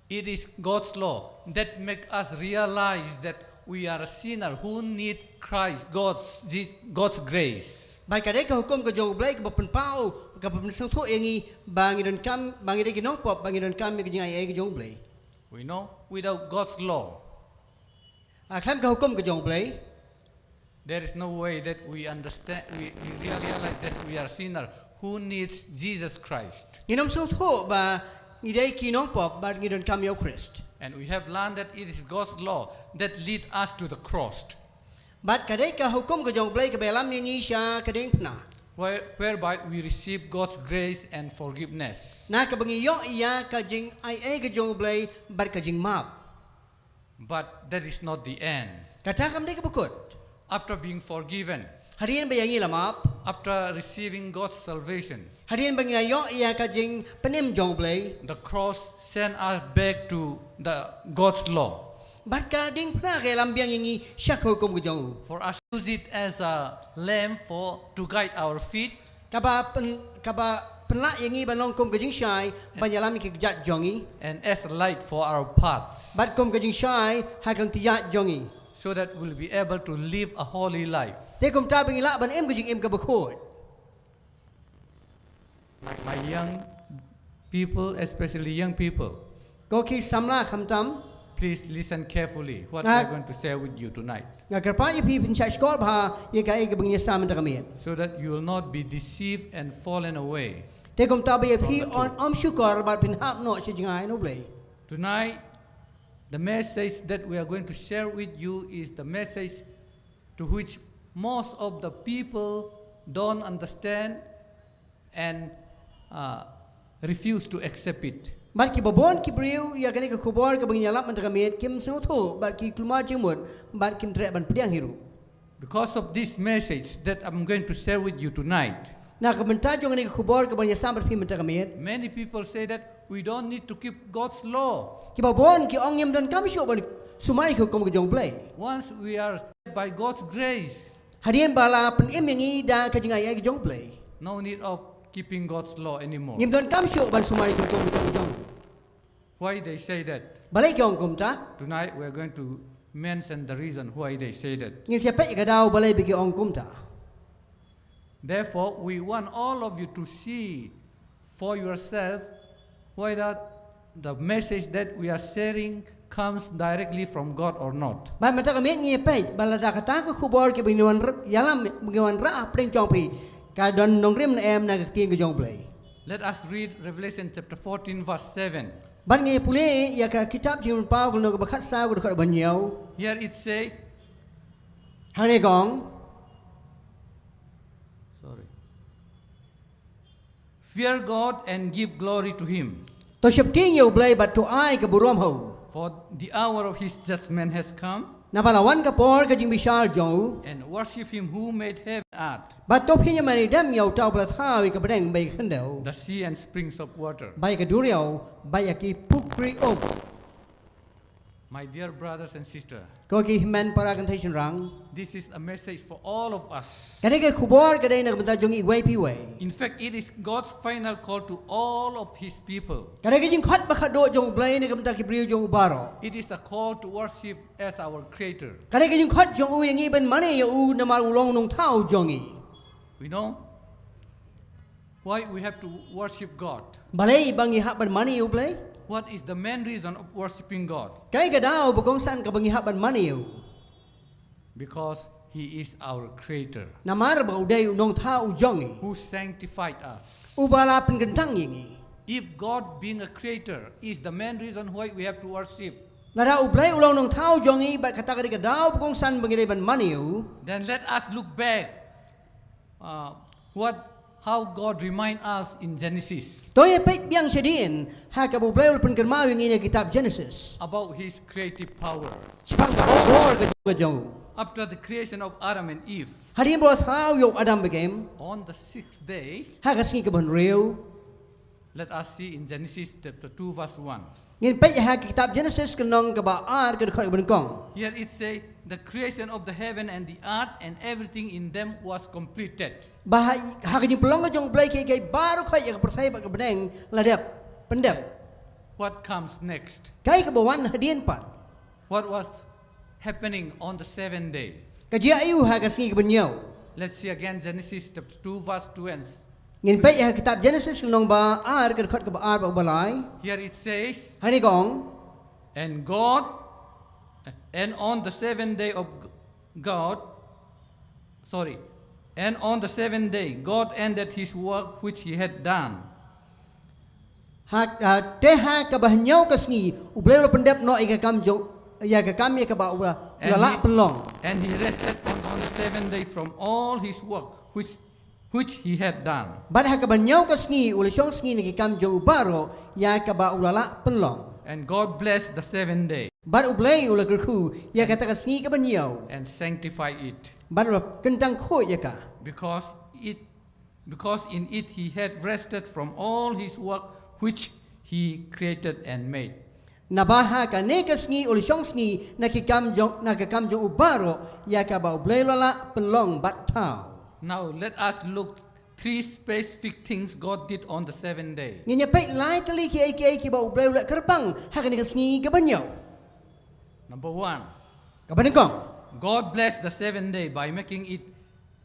it is God's law that make us realize that we are a sinner who need Christ, God's, Je-, God's grace. Bad ka dei ka hukum ka jong U Blei kaba pynpaw, kaba pynsngewthuh ïa ngi ba ngi donkam, ba ngi dei ki nongpop, ba ngi donkam ïa ka jingaiei ka jong U Blei. We know, without God's law, ah, khlem ka hukum ka jong U Blei, there is no way that we understand, we, we realize that we are sinner who needs Jesus Christ. Ngin ym sngewthuh ba ngi dei ki nongpop bad ngi donkam ïa U Khrist. And we have learned that it is God's law that lead us to the cross. Bad ka dei ka hukum ka jong U Blei kaba ïalam ïa ngi sha ka diengphna. Where-, whereby we receive God's grace and forgiveness. Na kaba ngi ïoh ïa ka jingaiei ka jong U Blei bad ka jingmap. But that is not the end. Kata kam dei kaba kut. After being forgiven, hadien ba ïa ngi la map, after receiving God's salvation, hadien ba ngi la ïoh ïa ka jingpynim jong U Blei, the cross send us back to the God's law. Bad ka diengphna ka ïalam biang ïa ngi sha ka hukum ka jong u. For us to use it as a lamp for to guide our feet. Kaba pyn-, kaba pynlah ïa ngi ban long kum ka jingshai ban ïalam ïa ki kjat jong ngi. And as a light for our paths. Bad kum ka jingshai ha ka lynti ïaid jong ngi. So that we'll be able to live a holy life. Te kumta ba ngi lah ban im ka jingim kaba khuid. My, my young people, especially young people, ko ki samla khamtam, please listen carefully what I am going to share with you tonight. Nga kyrpad ïa phi phin shah shkor bha ïa kaei kaba ngi ïa sam mynta ka miet. So that you will not be deceived and fallen away. Te kumta ba ïa phi yn ym shukor bad phin hap noh sha jngai na U Blei. Tonight, the message that we are going to share with you is the message to which most of the people don't understand and, uh, refuse to accept it. Bad kiba bun ki briew ïa kane ka khubor kaba ngin ïalap mynta ka miet kim sngewthuh bad ki kulmar jingmut bad kim treh ban pdiang hi ruh. Because of this message that I'm going to share with you tonight, na ka bynta jong kane ka khubor kaba ngin ïasam bad phi mynta ka miet, many people say that we don't need to keep God's law. Kiba bun ki ong ngim donkam shuh ban sumar ïa ka hukum ka jong U Blei. Once we are saved by God's grace, hadien ba la pynim ïa ngi da ka jingai ei ka jong U Blei, no need of keeping God's law anymore. Ngim donkam shuh ban sumar ïa ka hukum ka jong U Blei. Why they say that? Balei ki ong kumta? Tonight we are going to mention the reason why they say that. Ngin sa peit ïa ka daw balei ba ki ong kumta. Therefore, we want all of you to see for yourself whether the message that we are sharing comes directly from God or not. Bad mynta ka miet ngin peit ba lada kata ka khubor kaba ngin wan r-, ïalam, ngin wanrah hapdeng jong phi, ka don nongrim ne em na ka ktien ka jong U Blei. Let us read Revelation chapter fourteen, verse seven. Bad ngin pule ïa ka kitab Jingpynpaw ka lynnong kaba khatsaw ka dkhot ba hynñiew. Here it say, hangne ka ong, sorry. Fear God and give glory to him. To sheptieng ïa U Blei bad to ai ka burom ha u. For the hour of his judgment has come. Naba la wan ka por ka jingbishar jong u. And worship him who made heaven and earth. Bad to pynïamane dem ïa uta uba la thaw ïa ka bneng bad ïa ka khyndew. The sea and springs of water. Bad ïa ka duriaw, bad ïa ki pukri um. My dear brothers and sisters, ko ki hynmen para kynthei shynrang, this is a message for all of us. Kane ka khubor ka dei na ka bynta jong iwei pa iwei. In fact, it is God's final call to all of his people. Kane ka jingkhot ba khatduh jong U Blei na ka bynta ki briew jong u baroh. It is a call to worship as our creator. Kane ka jingkhot jong u ïa ngi ban mane ïa u namar u long u nongthaw jong ngi. We know why we have to worship God. Balei ba ngi hap ban mane ïa U Blei? What is the main reason of worshiping God? Kaei ka daw ba kongsan kaba ngi hap ban mane ïa u? Because he is our creator. Namar ba u dei u nongthaw jong ngi. Who sanctified us. Uba la pynkyntang ïa ngi. If God being a creator is the main reason why we have to worship, lada U Blei u long u nongthaw jong ngi bad kata ka dei ka daw ba kongsan ba ngi dei ban mane ïa u, then let us look back, uh, what, how God remind us in Genesis. To ïa peit biang shadien ha kaba U Blei u la pynkynmaw ïa ngi na kitab Genesis. About his creative power. Shaphang ka bor ka jong u. After the creation of Adam and Eve. Hadien ba u la thaw ïa u Adam bad ka Im. On the sixth day. Ha ka sngi kaba hynriew. Let us see in Genesis chapter two verse one. Ngin peit ha ka kitab Genesis ka lynnong kaba ar ka dkhot kaba nyngkong. Here it say, the creation of the heaven and the earth and everything in them was completed. Ba ha, ha ka jingpynlong ka jong U Blei kiei kiei baroh khoit ïa ka pyrthei bad ka bneng la dep, pyndep. What comes next? Kaei kaba wan hadien pat? What was happening on the seventh day? Ka jia aiu ha ka sngi kaba hynñiew? Let's see again Genesis chapter two verse two and s-, ngin peit ha kitab Genesis lynnong ba ar ka dkhot kaba ar bad ba lai. Here it says, hangne ka ong, and God, and on the seventh day of g-, God, sorry, and on the seventh day God ended his work which he had done. Ha, ha, te ha kaba hynñiew ka sngi U Blei u la pyndep noh ïa ka kam jong, ïa ka kam ïa kaba u la, u la lah pynlong. And he rested on, on the seventh day from all his work which, which he had done. Bad ha kaba hynñiew ka sngi u la shong sngi na ki kam jong u baroh ïa kaba u la lah pynlong. And God blessed the seventh day. Bad U Blei u la kyrkhu ïa kata ka sngi kaba hynñiew. And sanctify it. Bad u la kyntang khuid ïa ka. Because it Because in it he had rested from all his work which he created and made. Naba ha kane ka sngi u la shong sngi na ki kam jong, na ka kam jong u baroh ïa kaba U Blei u la lah pynlong bad thaw. Now let us look three specific things God did on the seventh day. Ngin ïa peit lai tylli kiei kiei kiba U Blei u la kyrpang ha kane ka sngi kaba hynñiew. Number one. Kaba nyngkong. God blessed the seventh day by making it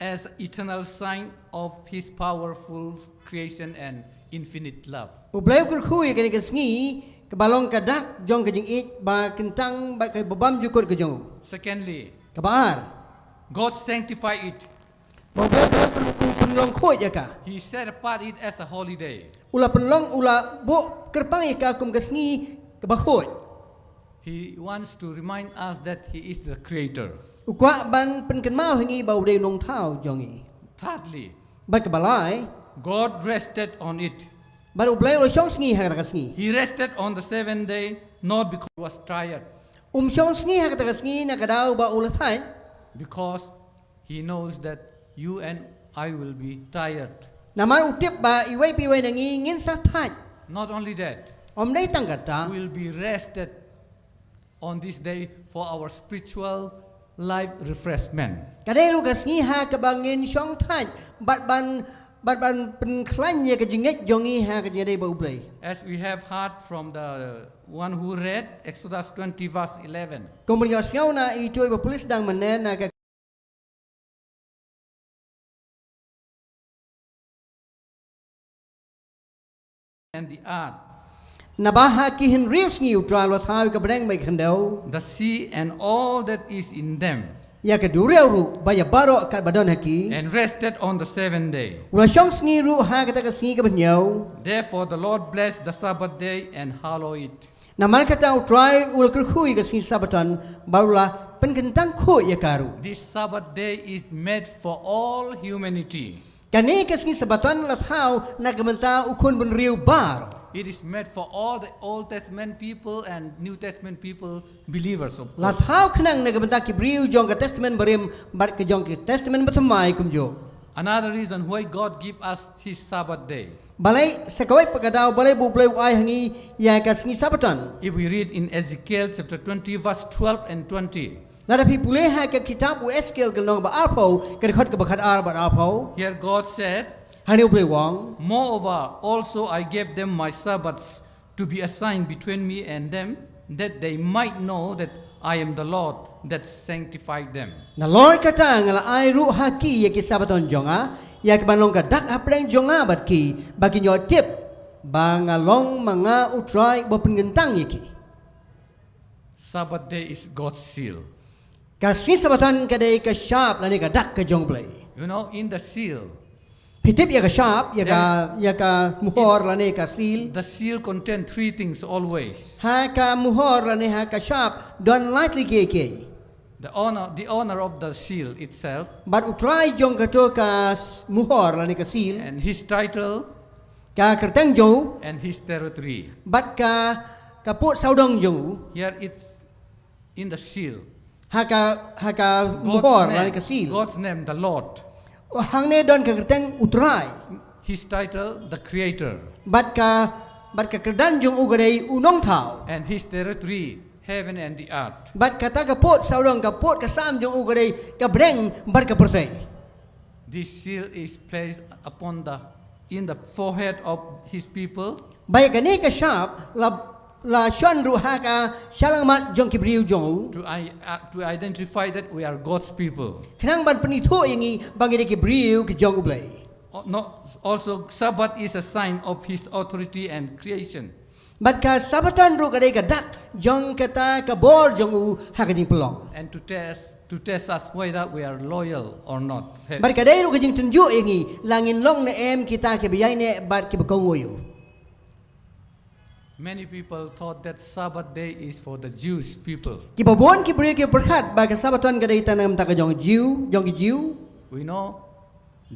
as eternal sign of his powerful creation and infinite love. U Blei u kyrkhu ïa kane ka sngi kaba long ka dak jong ka jingïeit ba kyntang bad kaba bymjukut ka jong u. Secondly, kaba ar. God sanctified it. Ba U Blei u pyn-, pynlong khuid ïa ka. He set apart it as a holy day. U la pynlong, u la buh kyrpang ïa ka kum ka sngi kaba khuid. He wants to remind us that he is the creator. U kwah ban pynkynmaw ha ngi ba u dei u nongthaw jong ngi. Thirdly, bad kaba lai, God rested on it. Bad U Blei u la shong sngi ha kata ka sngi. He rested on the seventh day, not because he was tired, Um shong sngi ha kata ka sngi na ka daw ba u la thait. because he knows that you and I will be tired. Namar u tip ba iwei pa iwei na ngi ngin sa thait. Not only that, Ym dei tang kata. We will be rested on this day for our spiritual life refreshment. Ka dei ruh ka sngi ha kaba ngin shong thait bad ban, bad ban pynkhlaiñ ïa ka jingngeit jong ngi ha ka jingïadei bad U Blei. As we have heard from the one who read Exodus twenty verse eleven. Kumba ngi ïohsngew na itu iba pule sdang mynne na ka and the earth. Naba ha ki hynriew sngi U Trai u la thaw ïa ka bneng bad ka khyndew. The sea and all that is in them. Ïa ka duriaw ruh bad ïa baroh katba don ha ki. And rested on the seventh day. U la shong sngi ruh ha kata ka sngi kaba hynñiew. Therefore the Lord blessed the Sabbath day and hallow it. Namar kata U Trai u la kyrkhu ïa ka sngi Sabbaton bad u la pynkyntang khuid ïa ka ruh. This Sabbath day is made for all humanity. Kane ka sngi Sabbaton la thaw na ka bynta u khun bynriew baroh. It is made for all the Old Testament people and New Testament people, believers of course. La thaw khnang na ka bynta ki briew jong ka Testament Barim bad ka jong ka Testament Bathymmai kumjuh. Another reason why God give us his Sabbath day. Balei sa kawei pat ka daw balei ba U Blei u ai ha ngi ïa ka sngi Sabbaton. If we read in Ezekiel chapter twenty verse twelve and twenty. Lada phi pule ha ka kitab u Ezekiel ka lynnong ba arphew, ka dkhot kaba khatar bad arphew. Here God said, Hangne U Blei u ong. Moreover, also I gave them my Sabbaths to be a sign between me and them, that they might know that I am the Lord that sanctified them. Nalor kata nga la ai ruh ha ki ïa ki Sabbaton jong nga, ïa ki ban long ka dak hapdeng jong nga bad ki, ba kin ïoh tip ba nga long ma nga U Trai uba pynkyntang ïa ki. Sabbath day is God's seal. Ka sngi Sabbaton ka dei ka shap lane ka dak ka jong U Blei. You know, in the seal, phi tip ïa ka shap, ïa ka, ïa ka muhor lane ka seal. The seal contain three things always. Ha ka muhor lane ha ka shap don lai tylli kiei kiei. The owner, the owner of the seal itself. Bad U Trai jong kato ka s-, muhor lane ka seal. And his title. Ka kyrteng jong u. And his territory. Bad ka, ka pud sawdong jong u. Here it's in the seal. Ha ka, ha ka muhor lane ka seal. God's name, the Lord. Hangne don ka kyrteng U Trai. His title, the Creator. Bad ka, bad ka kyrdan jong u ka dei U Nongthaw. And his territory, heaven and the earth. Bad kata ka pud sawdong, ka pud ka sam jong u ka dei ka bneng bad ka pyrthei. This seal is placed upon the, in the forehead of his people. Bad ïa kane ka shap la, la shon ruh ha ka shyllangmat jong ki briew jong u. To i-, uh, to identify that we are God's people. Khnang ban pynithuh ïa ngi ba ngi dei ki briew ki jong U Blei. Uh, no, also, Sabbath is a sign of his authority and creation. Bad ka Sabbaton ruh ka dei ka dak jong kata ka bor jong u ha ka jingpynlong. And to test, to test us whether we are loyal or not. Bad ka dei ruh ka jingtynjuh ïa ngi la ngin long ne em kita kiba ïaineh bad kiba kohnguh ïa u. Many people thought that Sabbath day is for the Jewish people. Kiba bun ki briew ki pyrkhat ba ka Sabbaton ka dei tang na ka bynta ka jong Jiw, jong ki Jiw. We know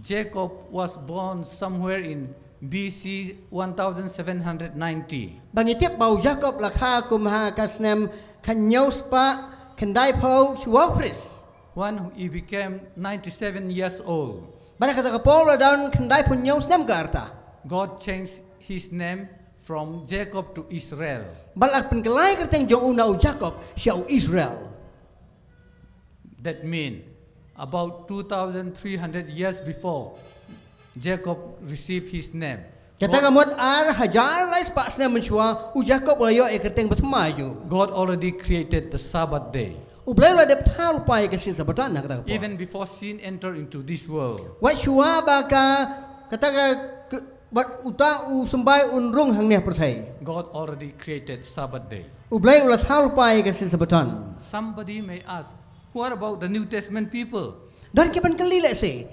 Jacob was born somewhere in B C one thousand seven hundred ninety. Ba ngi tip ba u Jakob la kha kum ha ka snem khathynñiew spah khyndaiphew shuwa u Khrist. When he became ninety-seven years old, bad ha kata ka por la don khyndaiphew hynñiew snem ka rta. God changed his name from Jacob to Israel. Bad la pynkylla ïa ka kyrteng jong u na u Jakob sha u Israel. That mean, about two thousand three hundred years before, Jacob received his name. Kata ka mut ar hajar lai spah snem mynshuwa u Jakob u la ïoh ïa ka kyrteng bathymmai jong u. God already created the Sabbath day. U Blei u la dep thaw lypa ïa ka sngi Sabbaton ha kata ka por. Even before sin entered into this world. Wat shuwa ba ka, kata ka, ka, wat uta u symbai un rung hangne ha pyrthei. God already created Sabbath day. U Blei u la thaw lypa ïa ka sngi Sabbaton. Somebody may ask, what about the New Testament people? Don ki ban kylli lehse,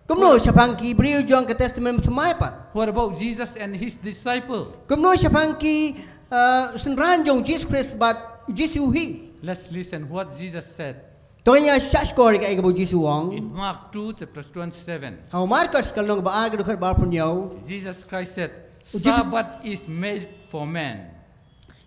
kumno shaphang ki briew jong ka Testament Bathymmai pat? What about Jesus and his disciple? Kumno shaphang ki, uh, synran jong u Jisu Khrist bad u Jisu hi? Let's listen what Jesus said. To ngin ïa shahshkor ïa kaei kaba u Jisu u ong. In Mark two, chapter twenty-seven. Ha u Markos ka lynnong ba ar ka dkhot ba arphew hynñiew. Jesus Christ said, Sabbath is made for man.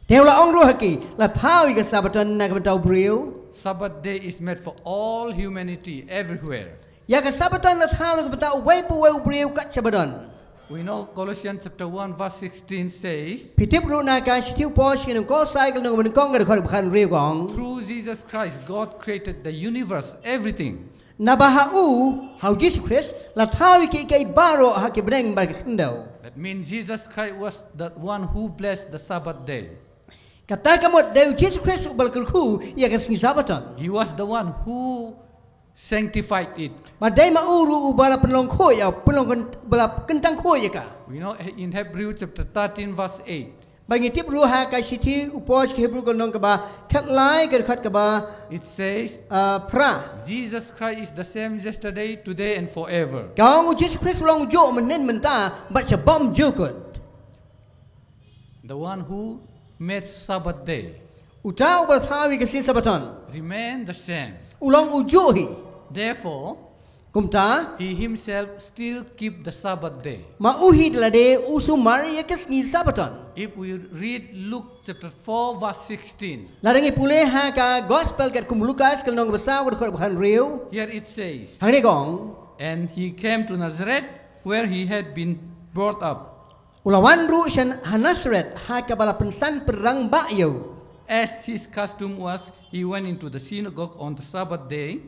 Te u la ong ruh ha ki, la thaw ïa ka Sabbaton na ka bynta u briew. Sabbath day is made for all humanity everywhere. Ïa ka Sabbaton la thaw na ka bynta uwei pa uwei u briew kat shaba don. We know Colossians chapter one verse sixteen says, Phi tip ruh na ka shithi u Paul sha ki nong Kolosai ka lynnong ba nyngkong ka dkhot ba khathynriew ka ong, Through Jesus Christ, God created the universe, everything. Naba ha u, ha u Jisu Khrist, la thaw ïa kiei kiei baroh ha ki bneng bad ki khyndew. That means Jesus Christ was the one who blessed the Sabbath day. Kata ka mut dei u Jisu Khrist uba la kyrkhu ïa ka sngi Sabbaton. He was the one who sanctified it. Bad dei ma u ruh uba la pynlong khuid ïa, pynlong kyn-, uba la kyntang khuid ïa ka. We know in Hebrew chapter thirteen verse eight. Bad ngi tip ruh ha ka shithi u Paul sha ki Hebru ka lynnong kaba khatlai ka dkhot kaba, It says, ah, phra. Jesus Christ is the same yesterday, today, and forever. Ka ong u Jisu Khrist u long u juh mynhynnin mynta bad sha bymjukut. The one who made Sabbath day. Uta uba la thaw ïa ka sngi Sabbaton. Remain the same. U long u juh hi. Therefore, Kumta, he himself still keep the Sabbath day. Ma u hi da lade u sumar ïa ka sngi Sabbaton. If we read Luke chapter four verse sixteen. Lada ngi pule ha ka Gospel katkum u Lukas ka lynnong ba saw ka dkhot ba khathynriew. Here it says, Hangne ka ong, And he came to Nazareth where he had been brought up. U la wan ruh sha ha Nazareth ha kaba la pynsan pynrangbah ïa u. As his custom was, he went into the synagogue on the Sabbath day.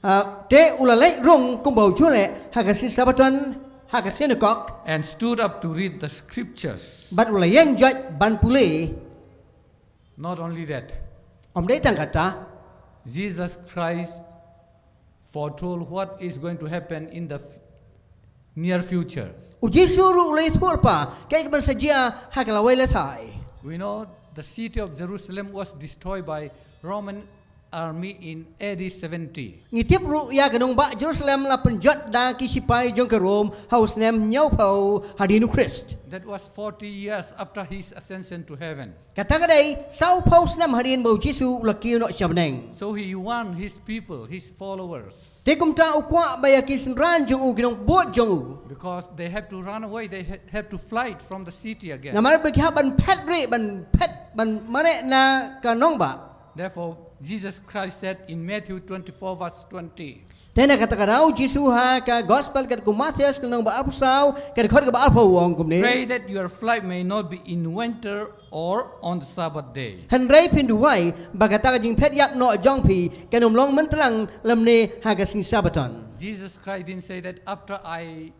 Ah, te u la leit rung kumba u ju leh ha ka sngi Sabbaton ha ka synagogue. And stood up to read the scriptures. Bad u la ïeng joit ban pule. Not only that, Ym dei tang kata. Jesus Christ foretold what is going to happen in the f-, near future. U Jisu ruh u la ïathuh lypa kaei kaban sa jia ha ka lawei lethai. We know the city of Jerusalem was destroyed by Roman army in A D seventy. Ngi tip ruh ïa ka nongbah Jerusalem la pynjot da ki shipai jong ka Rom ha u snem hynñiewphew hadien u Khrist. That was forty years after his ascension to heaven. Kata ka dei sawphew snem hadien ba u Jisu u la kiew noh sha bneng. So he warned his people, his followers. Te kumta u kwah ba ïa ki synran jong u, ki nongbud jong u. Because they have to run away, they ha-, have to flight from the city again. Namar ba ki hap ban phet rieh, ban phet, ban mareh na ka nongbah. Therefore, Jesus Christ said in Matthew twenty-four verse twenty. Te na kata ka daw u Jisu ha ka Gospel katkum u Mathaios ka lynnong ba arphew saw ka dkhot kaba arphew u ong kumne. Pray that your flight may not be in winter or on the Sabbath day. Hynrei phin duwai ba kata ka jingphet ïap noh jong phi kan ym long myntlang lymne ha ka sngi Sabbaton. Jesus Christ didn't say that after I,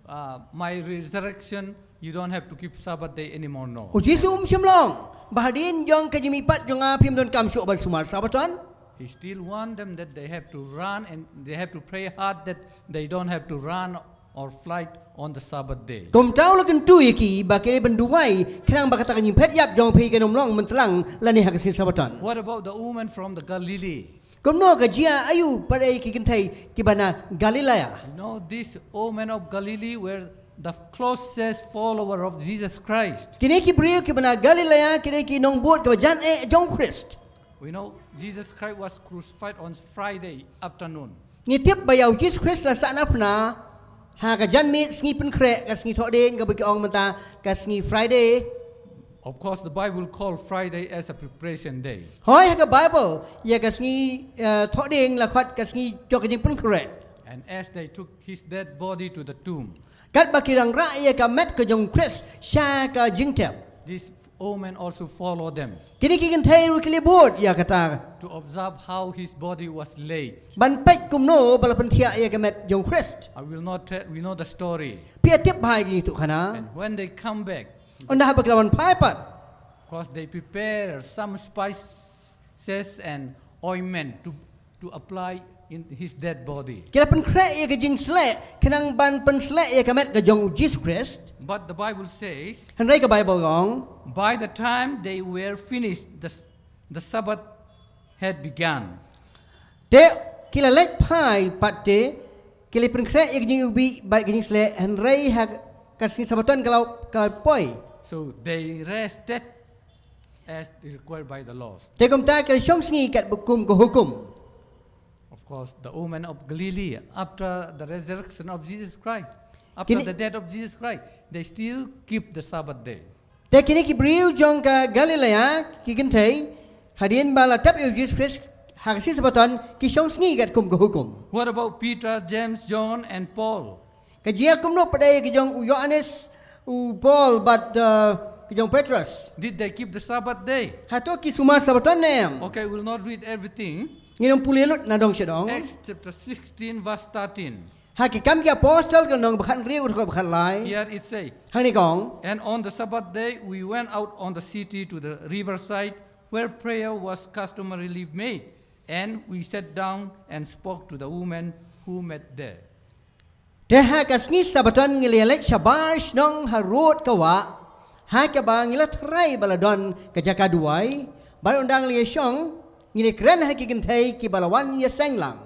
uh, my resurrection, you don't have to keep Sabbath day anymore, no. U Jisu um shym la ong ba hadien jong ka jingmihpat jong nga phim donkam shuh ban sumar Sabbaton. He still want them that they have to run and they have to pray hard that they don't have to run or flight on the Sabbath day. Kumta u la kyntu ïa ki ba ki dei ban duwai khnang ba kata ka jingphet ïap jong phi kan ym long myntlang lane ha ka sngi Sabbaton. What about the woman from the Galilee? Kumno ka jia aïu pat ïa ki kynthei kiba na Galilea? You know, these women of Galilee were the closest follower of Jesus Christ. Kine ki briew kiba na Galilea ki dei ki nongbud kiba jan eh jong u Khrist. We know Jesus Christ was crucified on Friday afternoon. Ngi tip ba ïa u Jisu Khrist la sahnarphna ha ka janmiet sngi pynkhreh, ka sngi thohdieng kaba ki ong mynta ka sngi Friday. Of course, the Bible called Friday as a preparation day. Hooid, ha ka Bible ïa ka sngi, eh, thohdieng la khot ka sngi jong ka jingpynkhreh. And as they took his dead body to the tomb, Katba ki wanrah ïa ka met ka jong u Khrist sha ka jingtep, these women also followed them. Kine ki kynthei ruh ki leit bud ïa kata. To observe how his body was laid. Ban peit kumno ba la pynthiah ïa ka met jong u Khrist. I will not tell, we know the story. Phi tip bha ïa kine ki ïathuhkhana. And when they come back, Ynda haba ki la wan phai pat, of course, they prepare some spices and ointment to, to apply in his dead body. Ki la pynkhreh ïa ka jingsleh khnang ban pynsleh ïa ka met ka jong u Jisu Khrist. But the Bible says, Hynrei ka Bible ka ong, by the time they were finished, the, the Sabbath had begun. Te ki la leit phai pat te ki la pynkhreh ïa ka jingïewbih bad ka jingsleh, hynrei ha ka sngi Sabbaton ka la, ka la poi. So they rested as required by the laws. Te kumta ki la shong sngi katba kum ka hukum. Of course, the women of Galilee, after the resurrection of Jesus Christ, After Kini- the death of Jesus Christ, they still keep the Sabbath day. Te kine ki briew jong ka Galilea, ki kynthei, hadien ba la tep ïa u Jesus Christ, ha ka sngi Sabaton, ki shong sngi katkum ka hukum. What about Peter, James, John, and Paul? Ka jia kumno pat ïa ki jong u Ïoannis, u Paul, bad, uh, ki jong Petros? Did they keep the Sabbath day? Hato ki sumar Sabaton ne em? Okay, we'll not read everything. Ngin ym pule lut na dong sha dong. Acts chapter sixteen, verse thirteen. Ha ki Kam ki Apostol ka lynnong ba khathynriew ka dkhot ba khatlai. Here it say, Hangne ka ong. And on the Sabbath day we went out on the city to the riverside where prayer was customarily made, and we sat down and spoke to the women who met there. Te ha ka sngi Sabaton ngi la ïaleit shabar shnong harud ka wah, ha kaba ngi la tharai ba la don ka jaka duwai, bad ynda ngi la ïashong, ngi la ïakren ha ki kynthei kiba la wan ïaseng lang.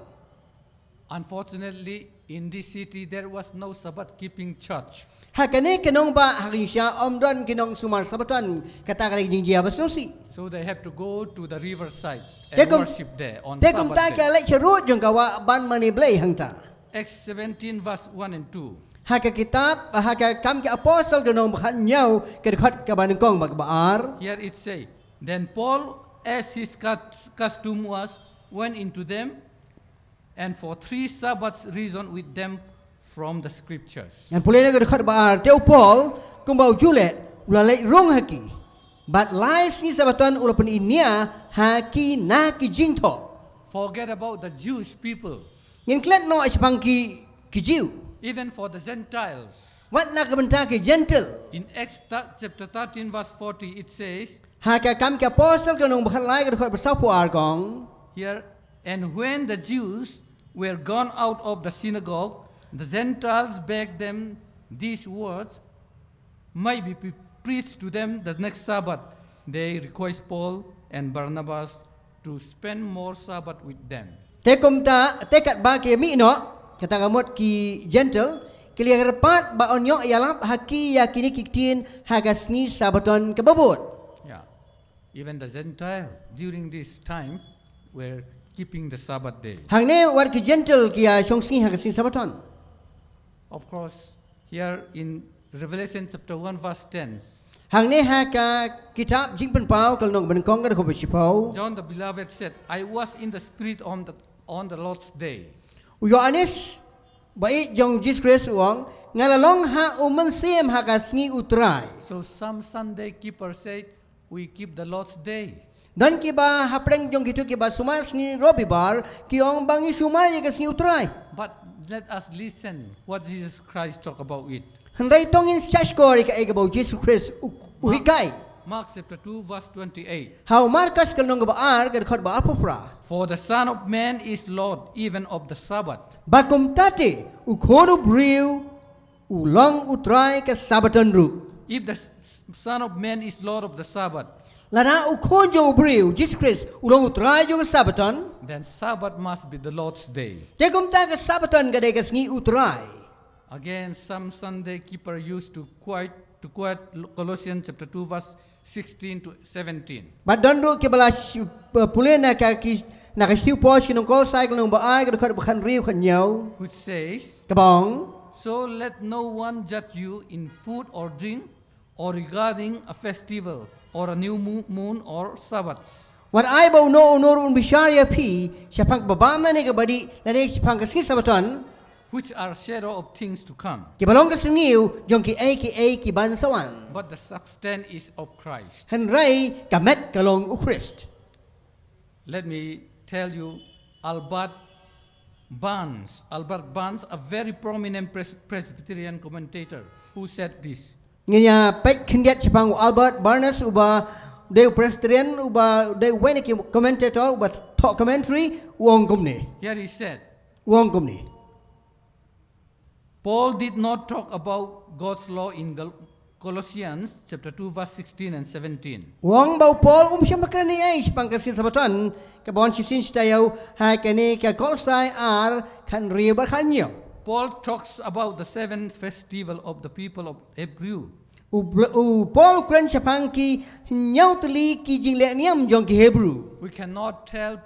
Unfortunately, in this city, there was no Sabbath keeping church. Ha kane ka nongbah ha ka jingshisha ym don ki nongsumar Sabaton, kata ka dei ka jingjia ba sngewsih. So they have to go to the riverside and Te kum, worship there on te kumta Sabbath ki day. Ïaleit sharud jong ka wah ban mane Blei hangta. Acts seventeen, verse one and two. Ha ka kitab, ha ka Kam ki Apostol ka lynnong ba khathynñiew ka dkhot kaba nyngkong bad kaba ar. Here it say, then Paul, as his cus- custom was, went into them, and for three Sabbaths reasoned with them from the scriptures. Ngan pule na ka dkhot ba ar, te u Paul, kumba u ju leh, u la leit rung ha ki. Bad lai sngi Sabaton u la pyni nia ha ki na ki jingthoh. Forget about the Jewish people. Ngin klet noh shaphang ki, ki Jiw. Even for the Gentiles. Wat na ka bynta ki Jentil. In Acts thir- chapter thirteen, verse forty, it says, Ha ka Kam ki Apostol ka lynnong ba khatlai ka dkhot ba sawphew ar ka ong. Here, and when the Jews were gone out of the synagogue, the Gentiles begged them these words, might be pre- preached to them the next Sabbath. They request Paul and Barnabas to spend more Sabbath with them. Te kumta, te katba ki mih noh, kata ka mut ki Jentil, ki la kyrpad ba un ïoh ïalap ha ki ïa kine ki ktien ha ka sngi Sabaton kaba bud. Yeah. Even the Gentile during this time were keeping the Sabbath day. Hangne wat ki Jentil ki ïa shong sngi ha ka sngi Sabaton. Of course, here in Revelation chapter one verse ten, Hangne ha ka kitab Jingpynpaw ka lynnong ba nyngkong ka dkhot ba shiphew. John the beloved said, I was in the Spirit on the, on the Lord's day. U Ïoannis, ba ïeit jong u Jesus Christ u ong, nga la long ha u Mynsiem ha ka sngi u Trai. So some Sunday keepers said, we keep the Lord's day. Don kiba hapdeng jong kito kiba sumar sngi Robibar, ki ong ba ngi sumar ïa ka sngi u Trai. But let us listen what Jesus Christ talk about it. Hynrei to ngin shah shkor ïa kaei kaba u Jesus Christ u, u Mark, hikai. Mark chapter two verse twenty-eight. Ha u Markos ka lynnong kaba ar ka dkhot ba arphew phra. For the Son of Man is Lord even of the Sabbath. Ba kumta te, u Khun u briew u long u Trai ka Sabaton ruh. If the S- S- Son of Man is Lord of the Sabbath, Lada u Khun jong u briew, Jesus Christ, u long u Trai jong ka Sabaton, then Sabbath must be the Lord's day. Te kumta ka Sabaton ka dei ka sngi u Trai. Again, some Sunday keeper used to quote, to quote Colossians chapter two, verse sixteen to seventeen. Bad don ruh kiba la sh- pule na ka ki, na ka shithi u Paul sha ki nong Kolosai ka lynnong ba ar ka dkhot ba khathynriew khathynñiew. Which says, kaba ong, so let no one judge you in food or drink, or regarding a festival, or a new mo- moon, or Sabbaths. Wat ai ba uno uno ruh un bishar ïa phi shaphang kaba bam lane kaba dih lane shaphang ka sngi Sabaton, which are shadow of things to come. Kiba long ka syrngiew jong kiei kiei kiban sa wan. But the substance is of Christ. Hynrei ka met ka long u Khrist. Let me tell you, Albert Barnes, Albert Barnes, a very prominent Pres- Presbyterian commentator, who said this. Ngin ïa peit khyndiat shaphang u Albert Barnes, uba dei u Presbyterian, uba dei uwei na ki commentator, uba thoh commentary, u ong kumne. Here he said, u ong kumne. Paul did not talk about God's law in Gal- Colossians chapter two, verse sixteen and seventeen. U ong ba u Paul um shym la kren ei ei shaphang ka sngi Sabaton, kaba wan shisien shi taïew ha kane ka Kolosai ar khathynriew bad khathynñiew. Paul talks about the seven festival of the people of Hebrew. U, u Paul u kren shaphang ki hynñiew tylli ki jingleh niam jong ki Hebru. We cannot tell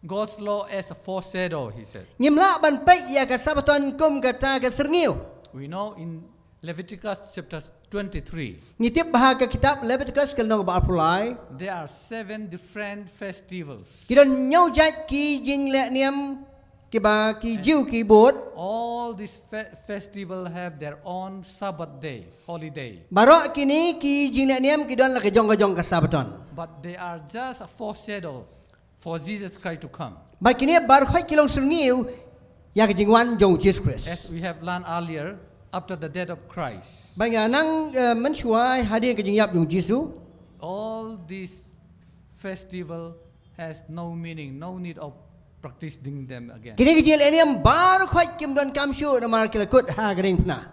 God's law as a foreshadow, he said. Ngim lah ban peit ïa ka Sabaton kum kata ka syrngiew. We know in Leviticus chapter twenty-three, Ngi tip ba ha ka kitab Leviticus ka lynnong ba arphew lai, there are seven different festivals. ki don hynñiew jait ki jingleh niam kiba ki Jiw ki bud. All these fe- festival have their own Sabbath day, holiday. Baroh kine ki jingleh niam ki don la ka jong ka jong ka Sabbaton. But they are just a foreshadow for Jesus Christ to come. Bad kine baroh ki long syrngiew ïa ka jingwan jong Jesus Christ. As we have learned earlier, after the death of Christ, Ba nga nang uh, mynshuwa hadien ka jingïap jong Jisu. All this festival has no meaning, no need of practicing them again. Kine ki jingleh niam baroh kim don kam shuh namar ki la kut ha ka diengphna.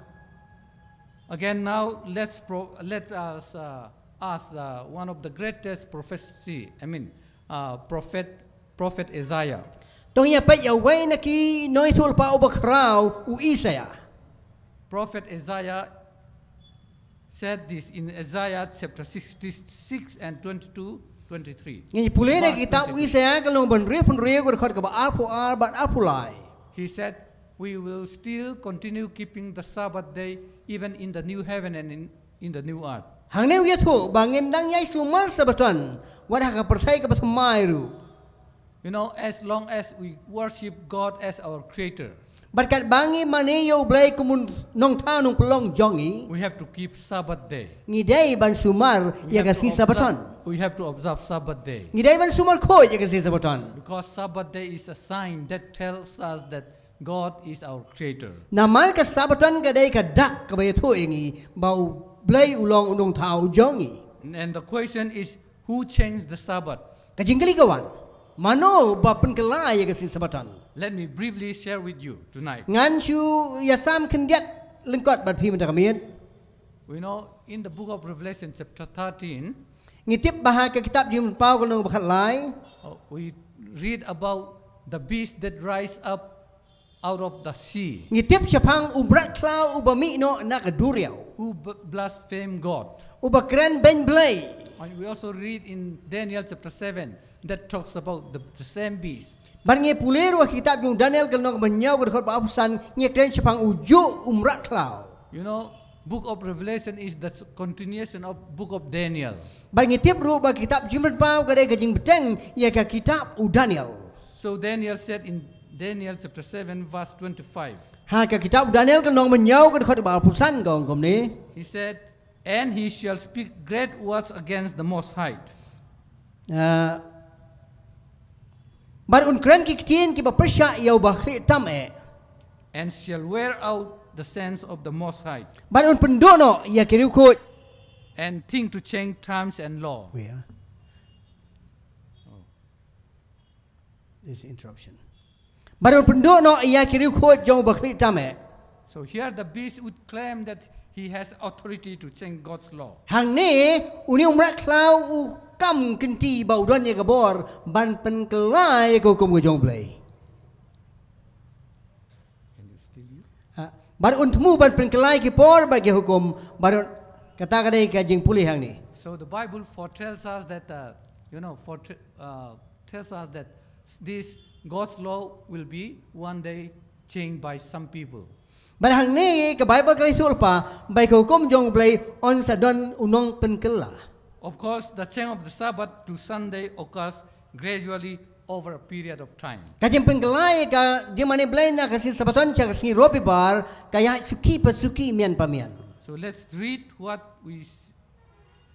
Again, now let's pro- let us uh, ask uh, one of the greatest prophecy. I mean, uh, prophet prophet Isaiah. To ngin ïa peit ïa uwei na ki nongïathuhlypa uba khraw, u Isaïah. Prophet Isaiah said this in Isaiah chapter sixty-six and twenty-two, twenty-three. Ngin ïa pule na ka kitab u Isaïah ka lynnong ba hynriewphew hynriew, ka dkhot kaba arphew ar bad arphew lai. He said, "We will still continue keeping the Sabbath day even in the new heaven and in, in the new earth." Hangne u ïathuh ba ngin dang ïai sumar Sabbaton wat ha ka pyrthei kaba thymmai ruh. You know, as long as we worship God as our creator, Bad katba ngi mane ïa u Blei kum u nongthaw nongpynlong jong ngi, we have to keep Sabbath day. Ngi dei ban sumar ïa ka sngi Sabbaton. We have to observe Sabbath day. Ngi dei ban sumar khuid ïa ka sngi Sabbaton. Because Sabbath day is a sign that tells us that God is our creator. Namar ka Sabbaton ka dei ka dak kaba ïathuh ïa ngi ba u Blei u long u nongthaw jong ngi. And the question is, who changed the Sabbath? Ka jingkylli ka wan, mano ba pynkylla ïa ka sngi Sabbaton? Let me briefly share with you tonight. Ngan shu ïasam khyndiat lyngkot bad phi mynta ka miet. We know in the book of Revelation, chapter thirteen, Ngi tip ba ha ka kitab Jingpynpaw ka lynnong ba khatlai, uh, we read about the beast that rise up out of the sea, ngi tip shaphang u mrad khlaw uba mih noh na ka duriaw, who b- blaspheme God. uba kren beiñ Blei. And we also read in Daniel chapter seven that talks about the, the same beast. Bad ngi pule ruh ha ka kitab jong u Daniel ka lynnong ba hynñiew ka dkhot ba arphew san, ngi kren shaphang u juh u mrad khlaw. You know, book of Revelation is the s- continuation of book of Daniel. Bad ngi tip ruh ba ka kitab Jingpynpaw ka dei ka jingbteng ïa ka kitab u Daniel. So Daniel said in Daniel chapter seven, verse twenty-five, Ha ka kitab u Daniel ka lynnong ba hynñiew ka dkhot ba arphew san ka ong kumne. He said, "And he shall speak great words against the Most High, Ah, bad un kren ki ktien kiba pyrshah ïa uba khlieh tam eh. and shall wear out the saints of the Most High, Bad un pynduh noh ïa ki riewkhuid. and think to change times and law." Wait, ah. This interruption. Bad un pynduh noh ïa ki riewkhuid jong uba khlieh tam eh. So here the beast would claim that he has authority to change God's law. Hangne, une u mrad khlaw u kam kynti ba u don ïa ka bor ban pynkylla ïa ka hukum ka jong u Blei. Can you still you? Ha, bad un thmu ban pynkylla ïa ki por bad ki hukum, bad un, kata ka dei ka jingpule hangne. So the Bible foretells us that, uh, you know, foret- uh, tells us that this God's law will be one day changed by some people. Bad hangne ka Baibl ka la ïathuh lypa ba ïa ka hukum jong u Blei yn sa don u nongpynkylla. Of course, the change of the Sabbath to Sunday occurs gradually over a period of time. Ka jingpynkylla ïa ka jingmane Blei na ka sngi Sabbaton sha ka sngi Robibar ka ïaid suki pa suki, mian pa mian. So let's read what we s-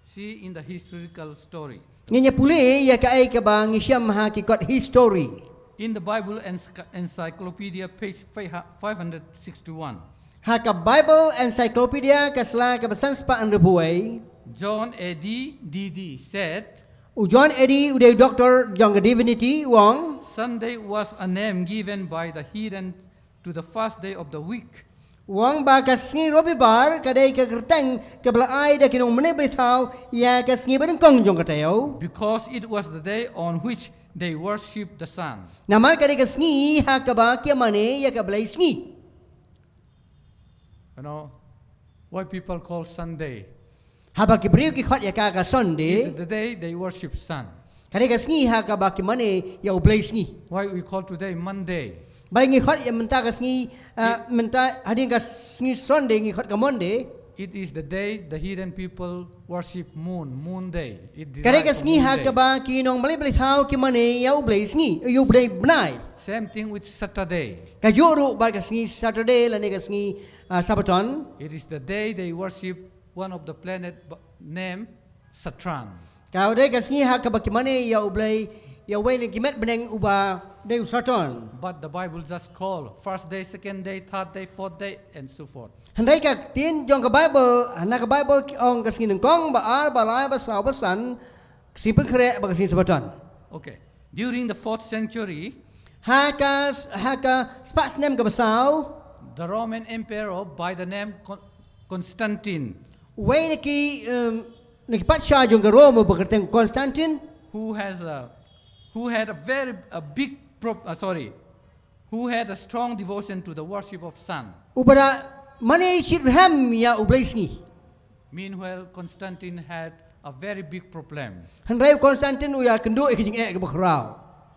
see in the historical story. Ngin ïa pule ïa kaei kaba ngi shem ha ki kot history. In the Bible Encycl- Encyclopedia, page five hundred sixty-one, Ha ka Bible Encyclopedia ka sla kaba san spah hynriewphew wei, John A D D D said, u John A D D, u dei u doktor jong ka Divinity, u ong, "Sunday was a name given by the heathen to the first day of the week." u ong ba ka sngi Robibar ka dei ka kyrteng kaba la ai da ki nongmane blei thaw ïa ka sngi ba nyngkong jong ka taïew. Because it was the day on which they worshipped the sun. Namar ka dei ka sngi ha kaba ki mane ïa ka blei sngi. You know, why people call Sunday? Haba ki briew ki khot ïa ka ka Sunday. Is the day they worship sun. Ka dei ka sngi ha kaba ki mane ïa u blei sngi. Why we call today Monday? Ba ngi khot ïa mynta ka sngi, ah, mynta hadien ka sngi Sunday ngi khot ka Monday. It is the day the heathen people worship moon, moon day. It Ka dei ka designed sngi moon ha day. Kaba ki nongbalei balei thaw ki mane ïa u blei sngi, ïa u blei bnai. Same thing with Saturday. Kajuh ruh bad ka sngi Saturday lane ka sngi, ah, Sabaton. It is the day they worship one of the planet b-, named Saturn. Ka dei ka sngi ha kaba ki mane ïa u blei, ïa uwei na ki met bneng uba dei u Saturn. But the Bible just call first day, second day, third day, fourth day, and so forth. Hynrei ka ktien jong ka Bible, na ka Bible ki ong ka sngi nyngkong, ba ar, ba lai, ba saw, ba san, sngi pynkhreh, ba ka sngi Sabaton. Okay. During the fourth century, ha ka, ha ka spah snem kaba saw, the Roman emperor by the name Con-, Constantine, uwei na ki, um, na ki patsha jong ka Rome uba kyrteng Constantine, who has a, who had a very, a big pro-, uh, sorry, who had a strong devotion to the worship of sun. Uba da mane shitrhem ïa u blei sngi. Meanwhile, Constantine had a very big problem. Hynrei u Constantine u ïakynduh ïa ka jingeh kaba khraw.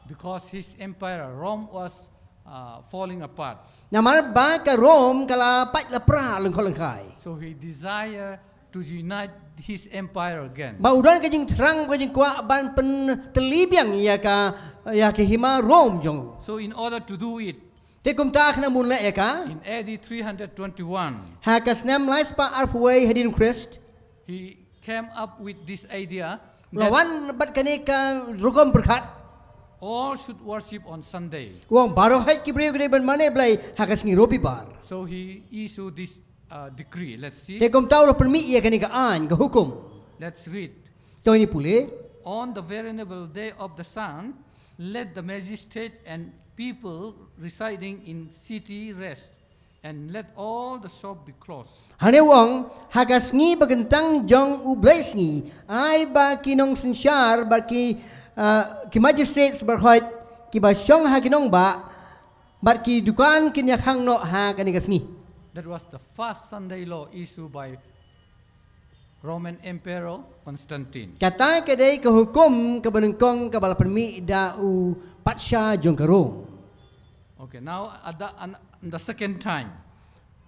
Because his empire, Rome, was, uh, falling apart. Namar ba ka Rome ka la pait la pra lyngkhot lyngkhai. So he desired to unite his empire again. Ba u don ka jingthrang, ka jingkwah ban pyntylli biang ïa ka, ïa ka hima Rome jong u. So in order to do it, te kumta khnang ban leh ïa ka, in A D three hundred twenty-one, ha ka snem lai spah arphew wei hadien u Khrist, he came up with this idea, la wan bad kane ka rukom pyrkhat, all should worship on Sunday. U ong baroh hi ki briew ki dei ban mane Blei ha ka sngi Robibar. So he issued this, uh, decree. Let's see. Te kumta u la pynmih ïa kane ka aiñ, ka hukum. Let's read. To ngin pule. On the venerable day of the sun, let the magistrate and people residing in city rest, and let all the shop be closed. Hangne u ong, ha ka sngi ba kyntang jong u Blei sngi, ai ba ki nongsynshar, ba ki, ah, ki magistrates baroh kiba shong ha ki nongbah, bad ki dukan kin ïakhang noh ha kane ka sngi. That was the first Sunday law issued by Roman Emperor Constantine. Kata ka dei ka hukum kaba nyngkong kaba la pynmih da u patsha jong ka Rome. Okay, now at the, an, the second time.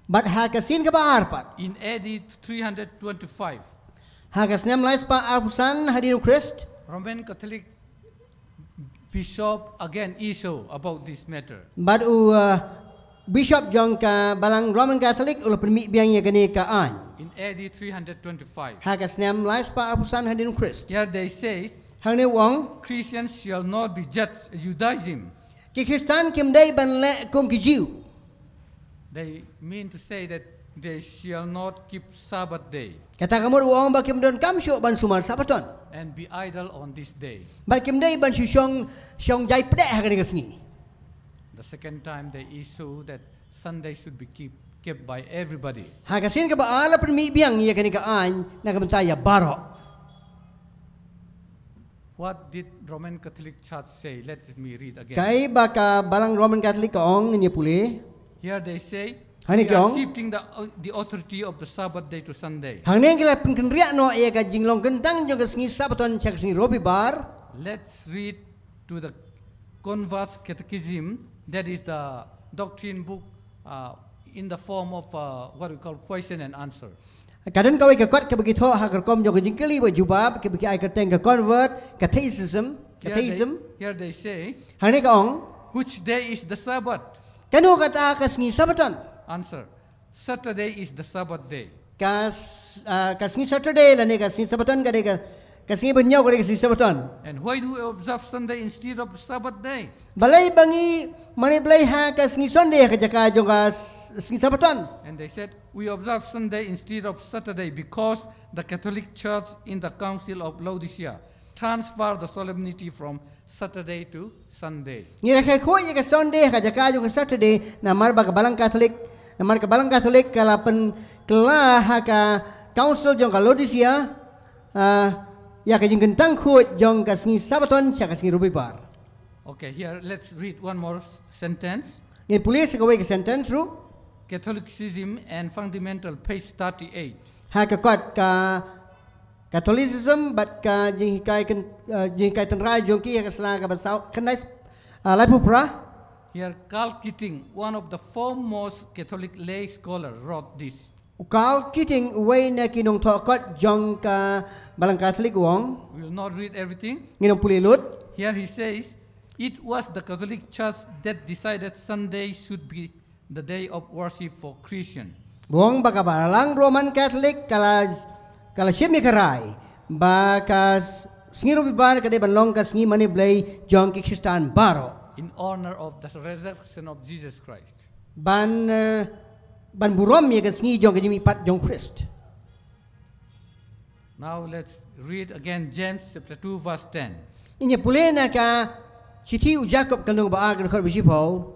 Bad ha ka sien kaba ar pat. In A D three hundred twenty-five. Ha ka snem lai spah arphew san hadien u Khrist. Roman Catholic Bishop again issue about this matter. Bad u, uh, Bishop jong ka Balang Roman Catholic u la pynmih biang ïa kane ka aiñ. In A D three hundred twenty-five. Ha ka snem lai spah arphew san hadien u Khrist. Here they says, hangne u ong, Christians shall not be judged Judaism. Ki Khristan kim dei ban leh kum ki Jiw. They mean to say that they shall not keep Sabbath day. Kata ka mut u ong ba kim donkam shuh ban sumar Sabaton. And be idle on this day. Bad kim dei ban shu shong, shong jai pdeng ha kane ka sngi. The second time they issue that Sunday should be keep, kept by everybody. Ha ka sien kaba ar la pynmih biang ïa kane ka aiñ na ka bynta ïa baroh. What did Roman Catholic Church say? Let me read again. Kaei ba ka Balang Roman Catholic ka ong, ngin ïa pule. Here they say, hangne ki ong, we are shifting the, uh, the authority of the Sabbath day to Sunday. Hangne ki la pynkynriah noh ïa ka jinglong kyntang jong ka sngi Sabaton sha ka sngi Robibar. Let's read to the Convert's Catechism, that is the doctrine book, uh, in the form of, uh, what we call question and answer. Ka don kawei ka kot kaba ki thoh ha ka rukom jong ka jingkylli bad jubab, kaba ki ai kyrteng ka Convert, Catechism, Catechism. Here they, here they say, hangne ka ong, which day is the Sabbath? Kano kata ka sngi Sabaton? Answer. Saturday is the Sabbath day. Ka s-, ah, ka sngi Saturday lane ka sngi Sabaton ka dei ka, ka sngi ba hynñiew ka dei ka sngi Sabaton. And why do we observe Sunday instead of Sabbath day? Balei ba ngi mane Blei ha ka sngi Sunday ha ka jaka jong ka s-, sngi Sabaton? And they said, we observe Sunday instead of Saturday because the Catholic Church in the Council of Laodicea transfer the solemnity from Saturday to Sunday. Ngi rakhe khuid ïa ka Sunday ha ka jaka jong ka Saturday, namar ba ka Balang Catholic, namar ka Balang Catholic ka la pynkylla ha ka Council jong ka Laodicea, ah, ïa ka jingkyntang khuid jong ka sngi Sabaton sha ka sngi Robibar. Okay, here, let's read one more s-, sentence. Ngin pule sa kawei ka sentence ruh. Catholicism and Fundamental, page thirty-eight. Ha ka kot ka Catholicism bad ka jinghikai kyn-, ah, jinghikai tynrai jong ki ha ka sla kaba saw, khyndai, ah, laiphew phra. Here, Karl Kitting, one of the foremost Catholic lay scholar, wrote this. U Karl Kitting, uwei na ki nongthoh kot jong ka Balang Katholik u ong. We will not read everything. Ngin ym pule lut. Here he says, it was the Catholic Church that decided Sunday should be the day of worship for Christian. U ong ba ka Balang Roman Katholik ka la, ka la shim ïa ka rai ba ka sngi Robibar ka dei ban long ka sngi mane Blei jong ki Khristan baroh. In honor of the resurrection of Jesus Christ. Ban, eh, ban burom ïa ka sngi jong ka jingmihpat jong Khrist. Now let's read again James chapter two, verse ten. Ngin ïa pule na ka shithi u Jakob ka lynnong ba ar ka dkhot ba shiphew.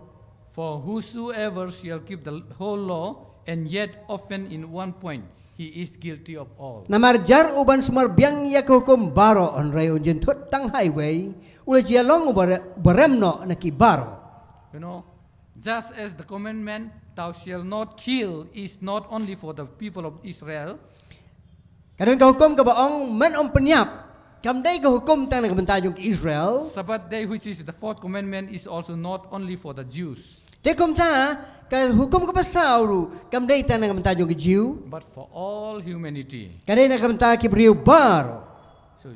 For whosoever shall keep the whole law and yet offend in one point, he is guilty of all. Namar jar u ban sumar biang ïa ka hukum baroh hynrei un jynthut tang ha iwei, u la jia long u ba re-, ba rem noh na ki baroh. You know, just as the commandment, "Thou shalt not kill," is not only for the people of Israel, Ka don ka hukum kaba ong men ym pynïap, kam dei ka hukum tang na ka bynta jong ki Israel. Sabbath day, which is the fourth commandment, is also not only for the Jews. Te kumta ka hukum kaba saw ruh kam dei tang na ka bynta jong ki Jiw. But for all humanity. Ka dei na ka bynta ki briew baroh. So,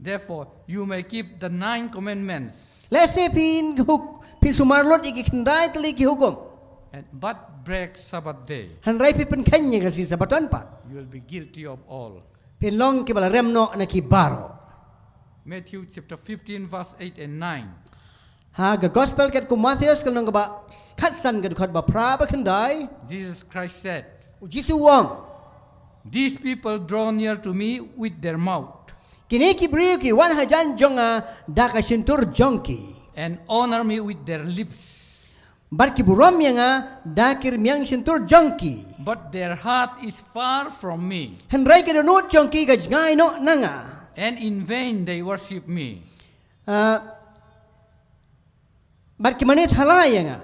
therefore, you may keep the nine commandments. Lehse phin huk-, phin sumar lut ïa ki khyndai tylli ki hukum. And but break Sabbath day. Hynrei phi pynkheiñ ïa ka sngi Sabbaton pat. You will be guilty of all. Phin long kiba la rem noh na ki baroh. Matthew chapter fifteen, verse eight and nine. Ha ka Gospel katkum u Mathaios ka lynnong kaba khatsan ka dkhot ba phra ba khyndai. Jesus Christ said, U Jisu u ong, "These people draw near to me with their mouth." Kine ki briew ki wan hajan jong nga da ka shyntur jong ki. And honor me with their lips. Bad ki burom ïa nga da ki rmiang shyntur jong ki. But their heart is far from me. Hynrei ka dohnud jong ki ka jngai noh na nga. And in vain they worship me. Ah, bad ki mane thala ïa nga.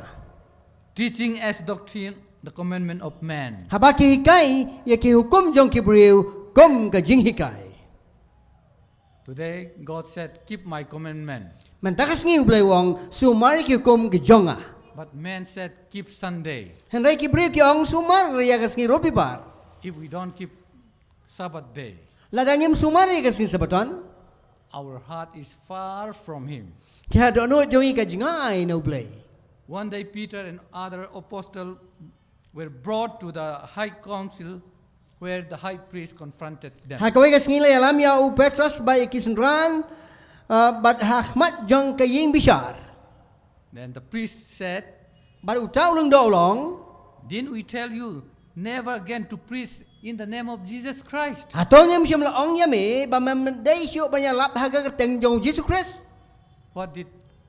Teaching as doctrine the commandment of man. Haba ki hikai ïa ki hukum jong ki briew kum ka jinghikai. Today, God said, "Keep my commandment." Mynta ka sngi U Blei u ong, sumar ïa ki hukum ki jong nga. But man said, "Keep Sunday." Hynrei ki briew ki ong, sumar ïa ka sngi Robibar. If we don't keep Sabbath day, lada ngim sumar ïa ka sngi Sabbaton, our heart is far from him. Ka dohnud jong ngi ka jngai na U Blei. One day, Peter and other apostle were brought to the high council where the high priest confronted them. Ha kawei ka sngi la ïalam ïa u Petros bad ïa ki synran, ah, bad ha khmat jong ka ïing bishar. Then the priest said, bad uta u lyngdoh u ong, "Didn't we tell you never again to preach in the name of Jesus Christ?" Hato ngim shym la ong ïa me ba mem dei shuh ban ïalap ha ka kyrteng jong Jisu Khrist? What did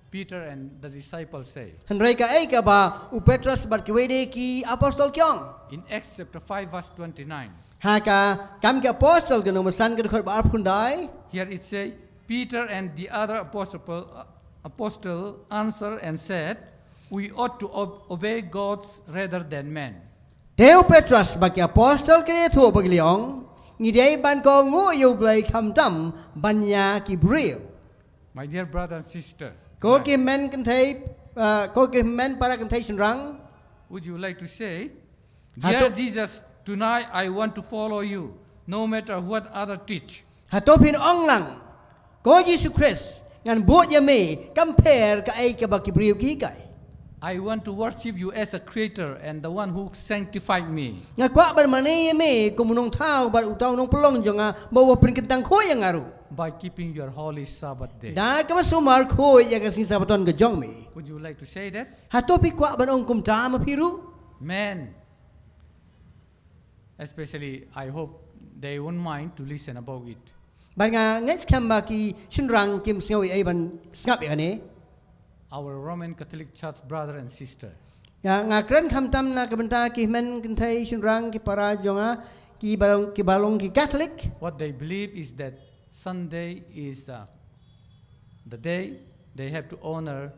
Peter and the disciples say? Hynrei kaei kaba u Petros bad kiwei de ki apostol ki ong? In Acts chapter five, verse twenty-nine. Ha ka Kam ki Apostol ka lynnong ba san ka dkhot ba arphew khyndai. Here it say, "Peter and the other apostle, uh, apostle answer and said, 'We ought to ob-, obey gods rather than men.'" Te u Petros bad ki apostol ki la ïathuh bad ki la ong, ngi dei ban kohnguh ïa U Blei khamtam ban ïa ki briew. My dear brother and sister, ko ki hynmen kynthei, uh, ko ki hynmen para kynthei shynrang. Would you like to say, "Dear Jesus, tonight I want to follow you, no matter what other teach"? Hato phin ong lang, "Ko Jisu Khrist, ngan bud ïa me, kam pher kaei kaba ki briew ki hikai. I want to worship you as a creator and the one who sanctified me." Nga kwah ban mane ïa me kum u nongthaw bad uta u nongpynlong jong nga, bad uba pynkyntang khuid ïa nga ruh. By keeping your holy Sabbath day. Da kaba sumar khuid ïa ka sngi Sabbaton ka jong me. Would you like to say that? Hato phi kwah ban ong kumta ma phi ruh? Men, especially, I hope they won't mind to listen about it. Bad nga ngeit skhem ba ki shynrang kim sngew ei ei ban sngap ïa kane. Our Roman Catholic Church brother and sister. Ïa, nga kren khamtam na ka bynta ki hynmen kynthei shynrang ki para jong nga, ki ba long, ki ba long ki Catholic. What they believe is that Sunday is, uh, the day they have to honor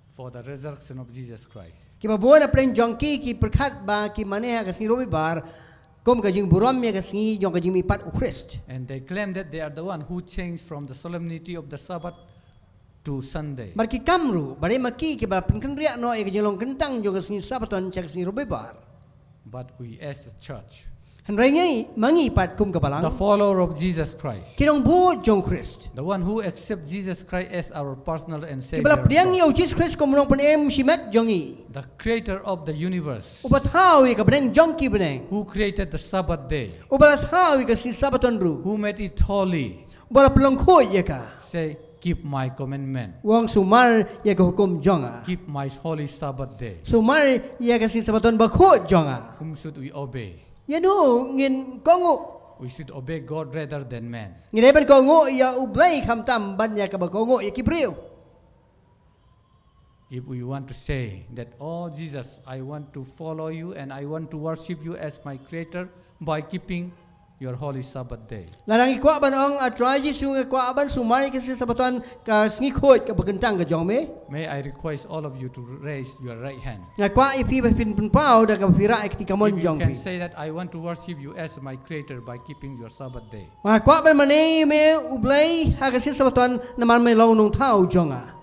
for the resurrection of Jesus Christ. Kiba bun na pdeng jong ki ki pyrkhat ba ki mane ha ka sngi Robibar kum ka jingburom ïa ka sngi jong ka jingmihpat u Khrist. And they claim that they are the one who changed from the solemnity of the Sabbath to Sunday. Bad ki kam ruh barim ma ki kiba pynkynriah noh ïa ka jinglong kyntang jong ka sngi Sabbaton sha ka sngi Robibar. But we as the church, Hynrei ngi, ma ngi pat kum ka balang, the follower of Jesus Christ, ki nongbud jong Khrist, the one who accepts Jesus Christ as our personal and Savior, kiba la pdiang ïa u Jisu Khrist kum u nongpynim shimet jong ngi, the creator of the universe, uba thaw ïa ka bneng jong ki bneng, who created the Sabbath day, uba la thaw ïa ka sngi Sabbaton ruh, who made it holy, uba la pynlong khuid ïa ka. Say, "Keep my commandment." U ong, "Sumar ïa ka hukum jong nga. Keep my holy Sabbath day." Sumar ïa ka sngi Sabbaton bakhuid jong nga. Whom should we obey? Ïano ngin kohnguh? We should obey God rather than man. Ngi dei ban kohnguh ïa U Blei khamtam ban ïa kaba kohnguh ïa ki briew. If we want to say that, "Oh Jesus, I want to follow you and I want to worship you as my creator by keeping your holy Sabbath day." Lada ngi kwah ban ong, "A Trai Jisu, nga kwah ban sumar ïa ka sngi Sabbaton, ka sngi khuid kaba kyntang ka jong me." May I request all of you to raise your right hand. Nga kwah ïa phi ba phin pynpaw da kaba phi rah ïa ka kti kamon jong phi. If you can say that, "I want to worship you as my creator by keeping your Sabbath day." Nga kwah ban mane ïa me U Blei ha ka sngi Sabbaton namar me long u nongthaw jong nga.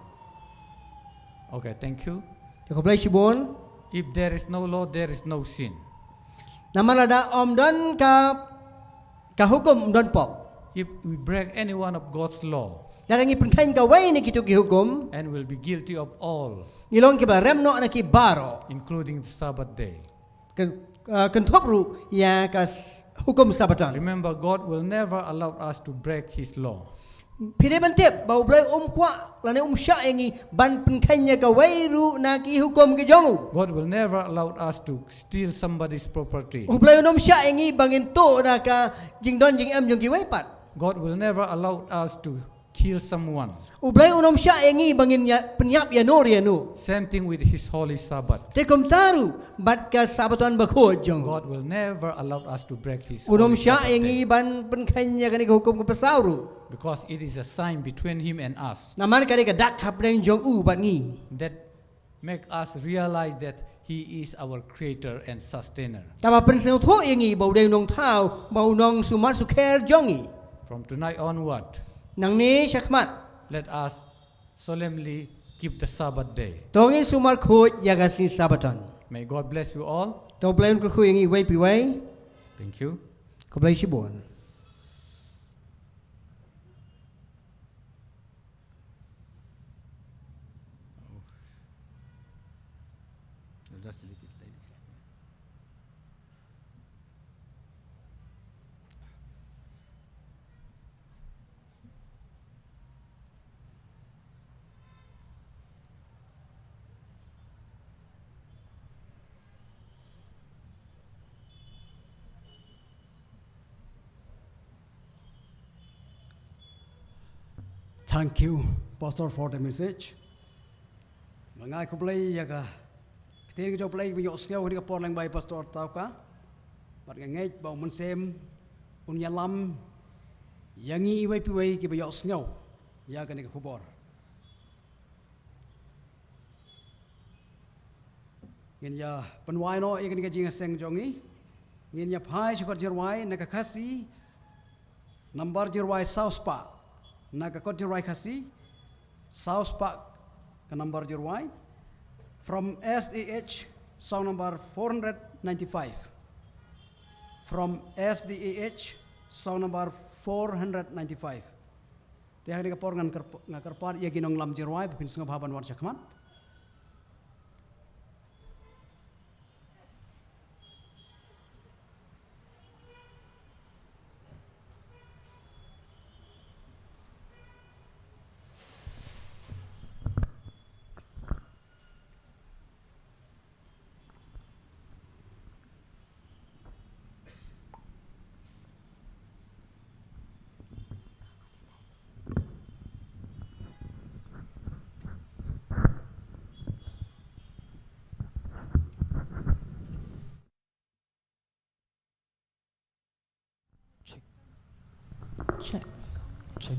Okay, thank you. Te khublei shibun. If there is no law, there is no sin. Namar lada ym don ka, ka hukum, ym don pop. If we break any one of God's law, lada ngi pynkheiñ kawei na kito ki hukum, and will be guilty of all, ngi long kiba rem noh na ki baroh, including the Sabbath day. Kyn-, uh, kynthup ruh ïa ka s-, hukum Sabbaton. Remember, God will never allow us to break His law. Phi dei ban tip ba U Blei um kwah lane um shah ïa ngi ban pynkheiñ ïa kawei ruh na ki hukum ki jong u. God will never allow us to steal somebody's property. U Blei un ym shah ïa ngi ba ngin tuh na ka jingdon jingem jong kiwei pat. God will never allow us to kill someone. U Blei un ym shah ïa ngi ba ngin ïa, pynïap ïano re ïano. Same thing with His holy Sabbath. Te kumta ruh bad ka Sabbaton bakhuid jong u. God will never allow us to break His holy Sabbath day. Un ym shah ïa ngi ban pynkheiñ ïa kane ka hukum kaba saw ruh. Because it is a sign between Him and us. Namar ka dei ka dak hapdeng jong u bad ngi. That make us realize that He is our creator and sustainer. Kaba pynsngewthuh ïa ngi ba u dei u nongthaw, ba u nongsumar sukher jong ngi. From tonight onward, nangne shakhmat, let us solemnly keep the Sabbath day. To ngin sumar khuid ïa ka sngi Sabbaton. May God bless you all. To U Blei un kyrkhu ïa ngi iwei pa iwei. Thank you. Khublei shibun. We'll just leave it like this. Thank you, Pastor, for the message. Nga ai khublei ïa ka ktien ka jong U Blei ba ïohsngew ha kane ka por lyngba i Pastor Tauka. Bad nga ngeit ba u Mynsiem un ïalam ïa ngi iwei pa iwei kiba ïohsngew ïa kane ka khubor. Ngin ïa pynwai noh ïa kane ka jingïaseng jong ngi. Ngin ïa phai sha kot jingrwai na ka Khasi. Nambar jingrwai saw spah. Na ka kot jingrwai Khasi. Saw spah ka nambar jingrwai. From S D A H, song number four hundred ninety-five. From S D A H, song number four hundred ninety-five. Te ha kane ka por ngan kyrp-, nga kyrpad ïa ki nonglam jingrwai ba phin sngewbha ban wan shakhmat. Check. Check. Check.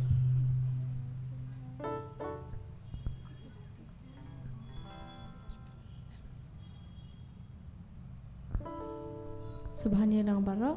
Sngewbha ïa nang baroh.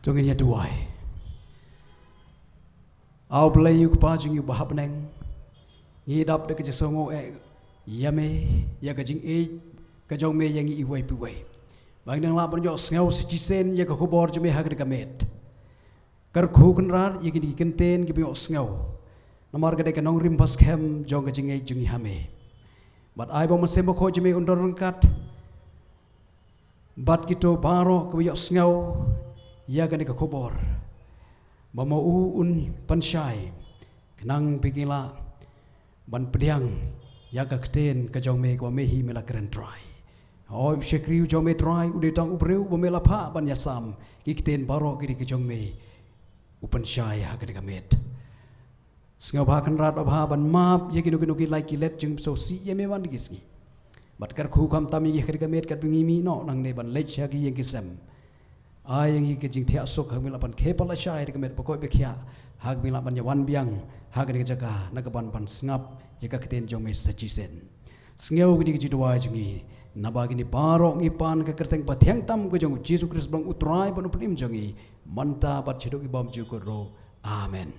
To ngin ïa duwai. A U Blei U Kpa jong ngi uba ha bneng, ngi dap da ka jingsngew eh ïa me, ïa ka jingïeit ka jong me ïa ngi iwei pa iwei. Ba ngin nang lah ban ïohsngew sa shisien ïa ka khubor jong me ha kane ka met. Kyrkhu Kynrad ïa kine ki kyntien kiba ïohsngew, namar ka dei ka nongrim paskhem jong ka jingïeit jong ngi ha me. Bad ai ba U Mynsiem Bakhuid jong me un don ryngkat bad kito baroh kiba ïohsngew ïa kane ka khubor, ba ma u un pynshai, khnang ba kin lah ban pdiang ïa ka ktien ka jong me kaba me hi me la kren, Trai. Hooid, u shakri u jong me, Trai, u dei tang u briew ba me la phah ban ïasam, ki ktien baroh ki dei ki jong me, u pynshai ha kane ka met. Sngewbha Kynrad babha ban map ïa kino kino ki lai ki let jong ngi ba sngewsih ïa me man la ki sngi. Bad kyrkhu khamtam ïa ngi ha kane ka met katba ngi mih noh nangne ban leit sha ki ïing ki sem. Ai ïa ngi ka jingthiah suk ha kaba ngin lah ban khie palat shai ha kane ka met ba koit ba khiah, ha kaba ngin lah ban ïa wan biang ha kane ka jaka na ka ban ban sngap ïa ka ktien jong me sa shisien. Sngew kine ki jingduwai jong ngi, naba kine baroh ngi pan ha ka kyrteng bathiang tam ka jong U Jisu Khrist ba long U Trai bad U Nongpynim jong ngi, mynta bad shaduh ki bymjukut ruh. Amen.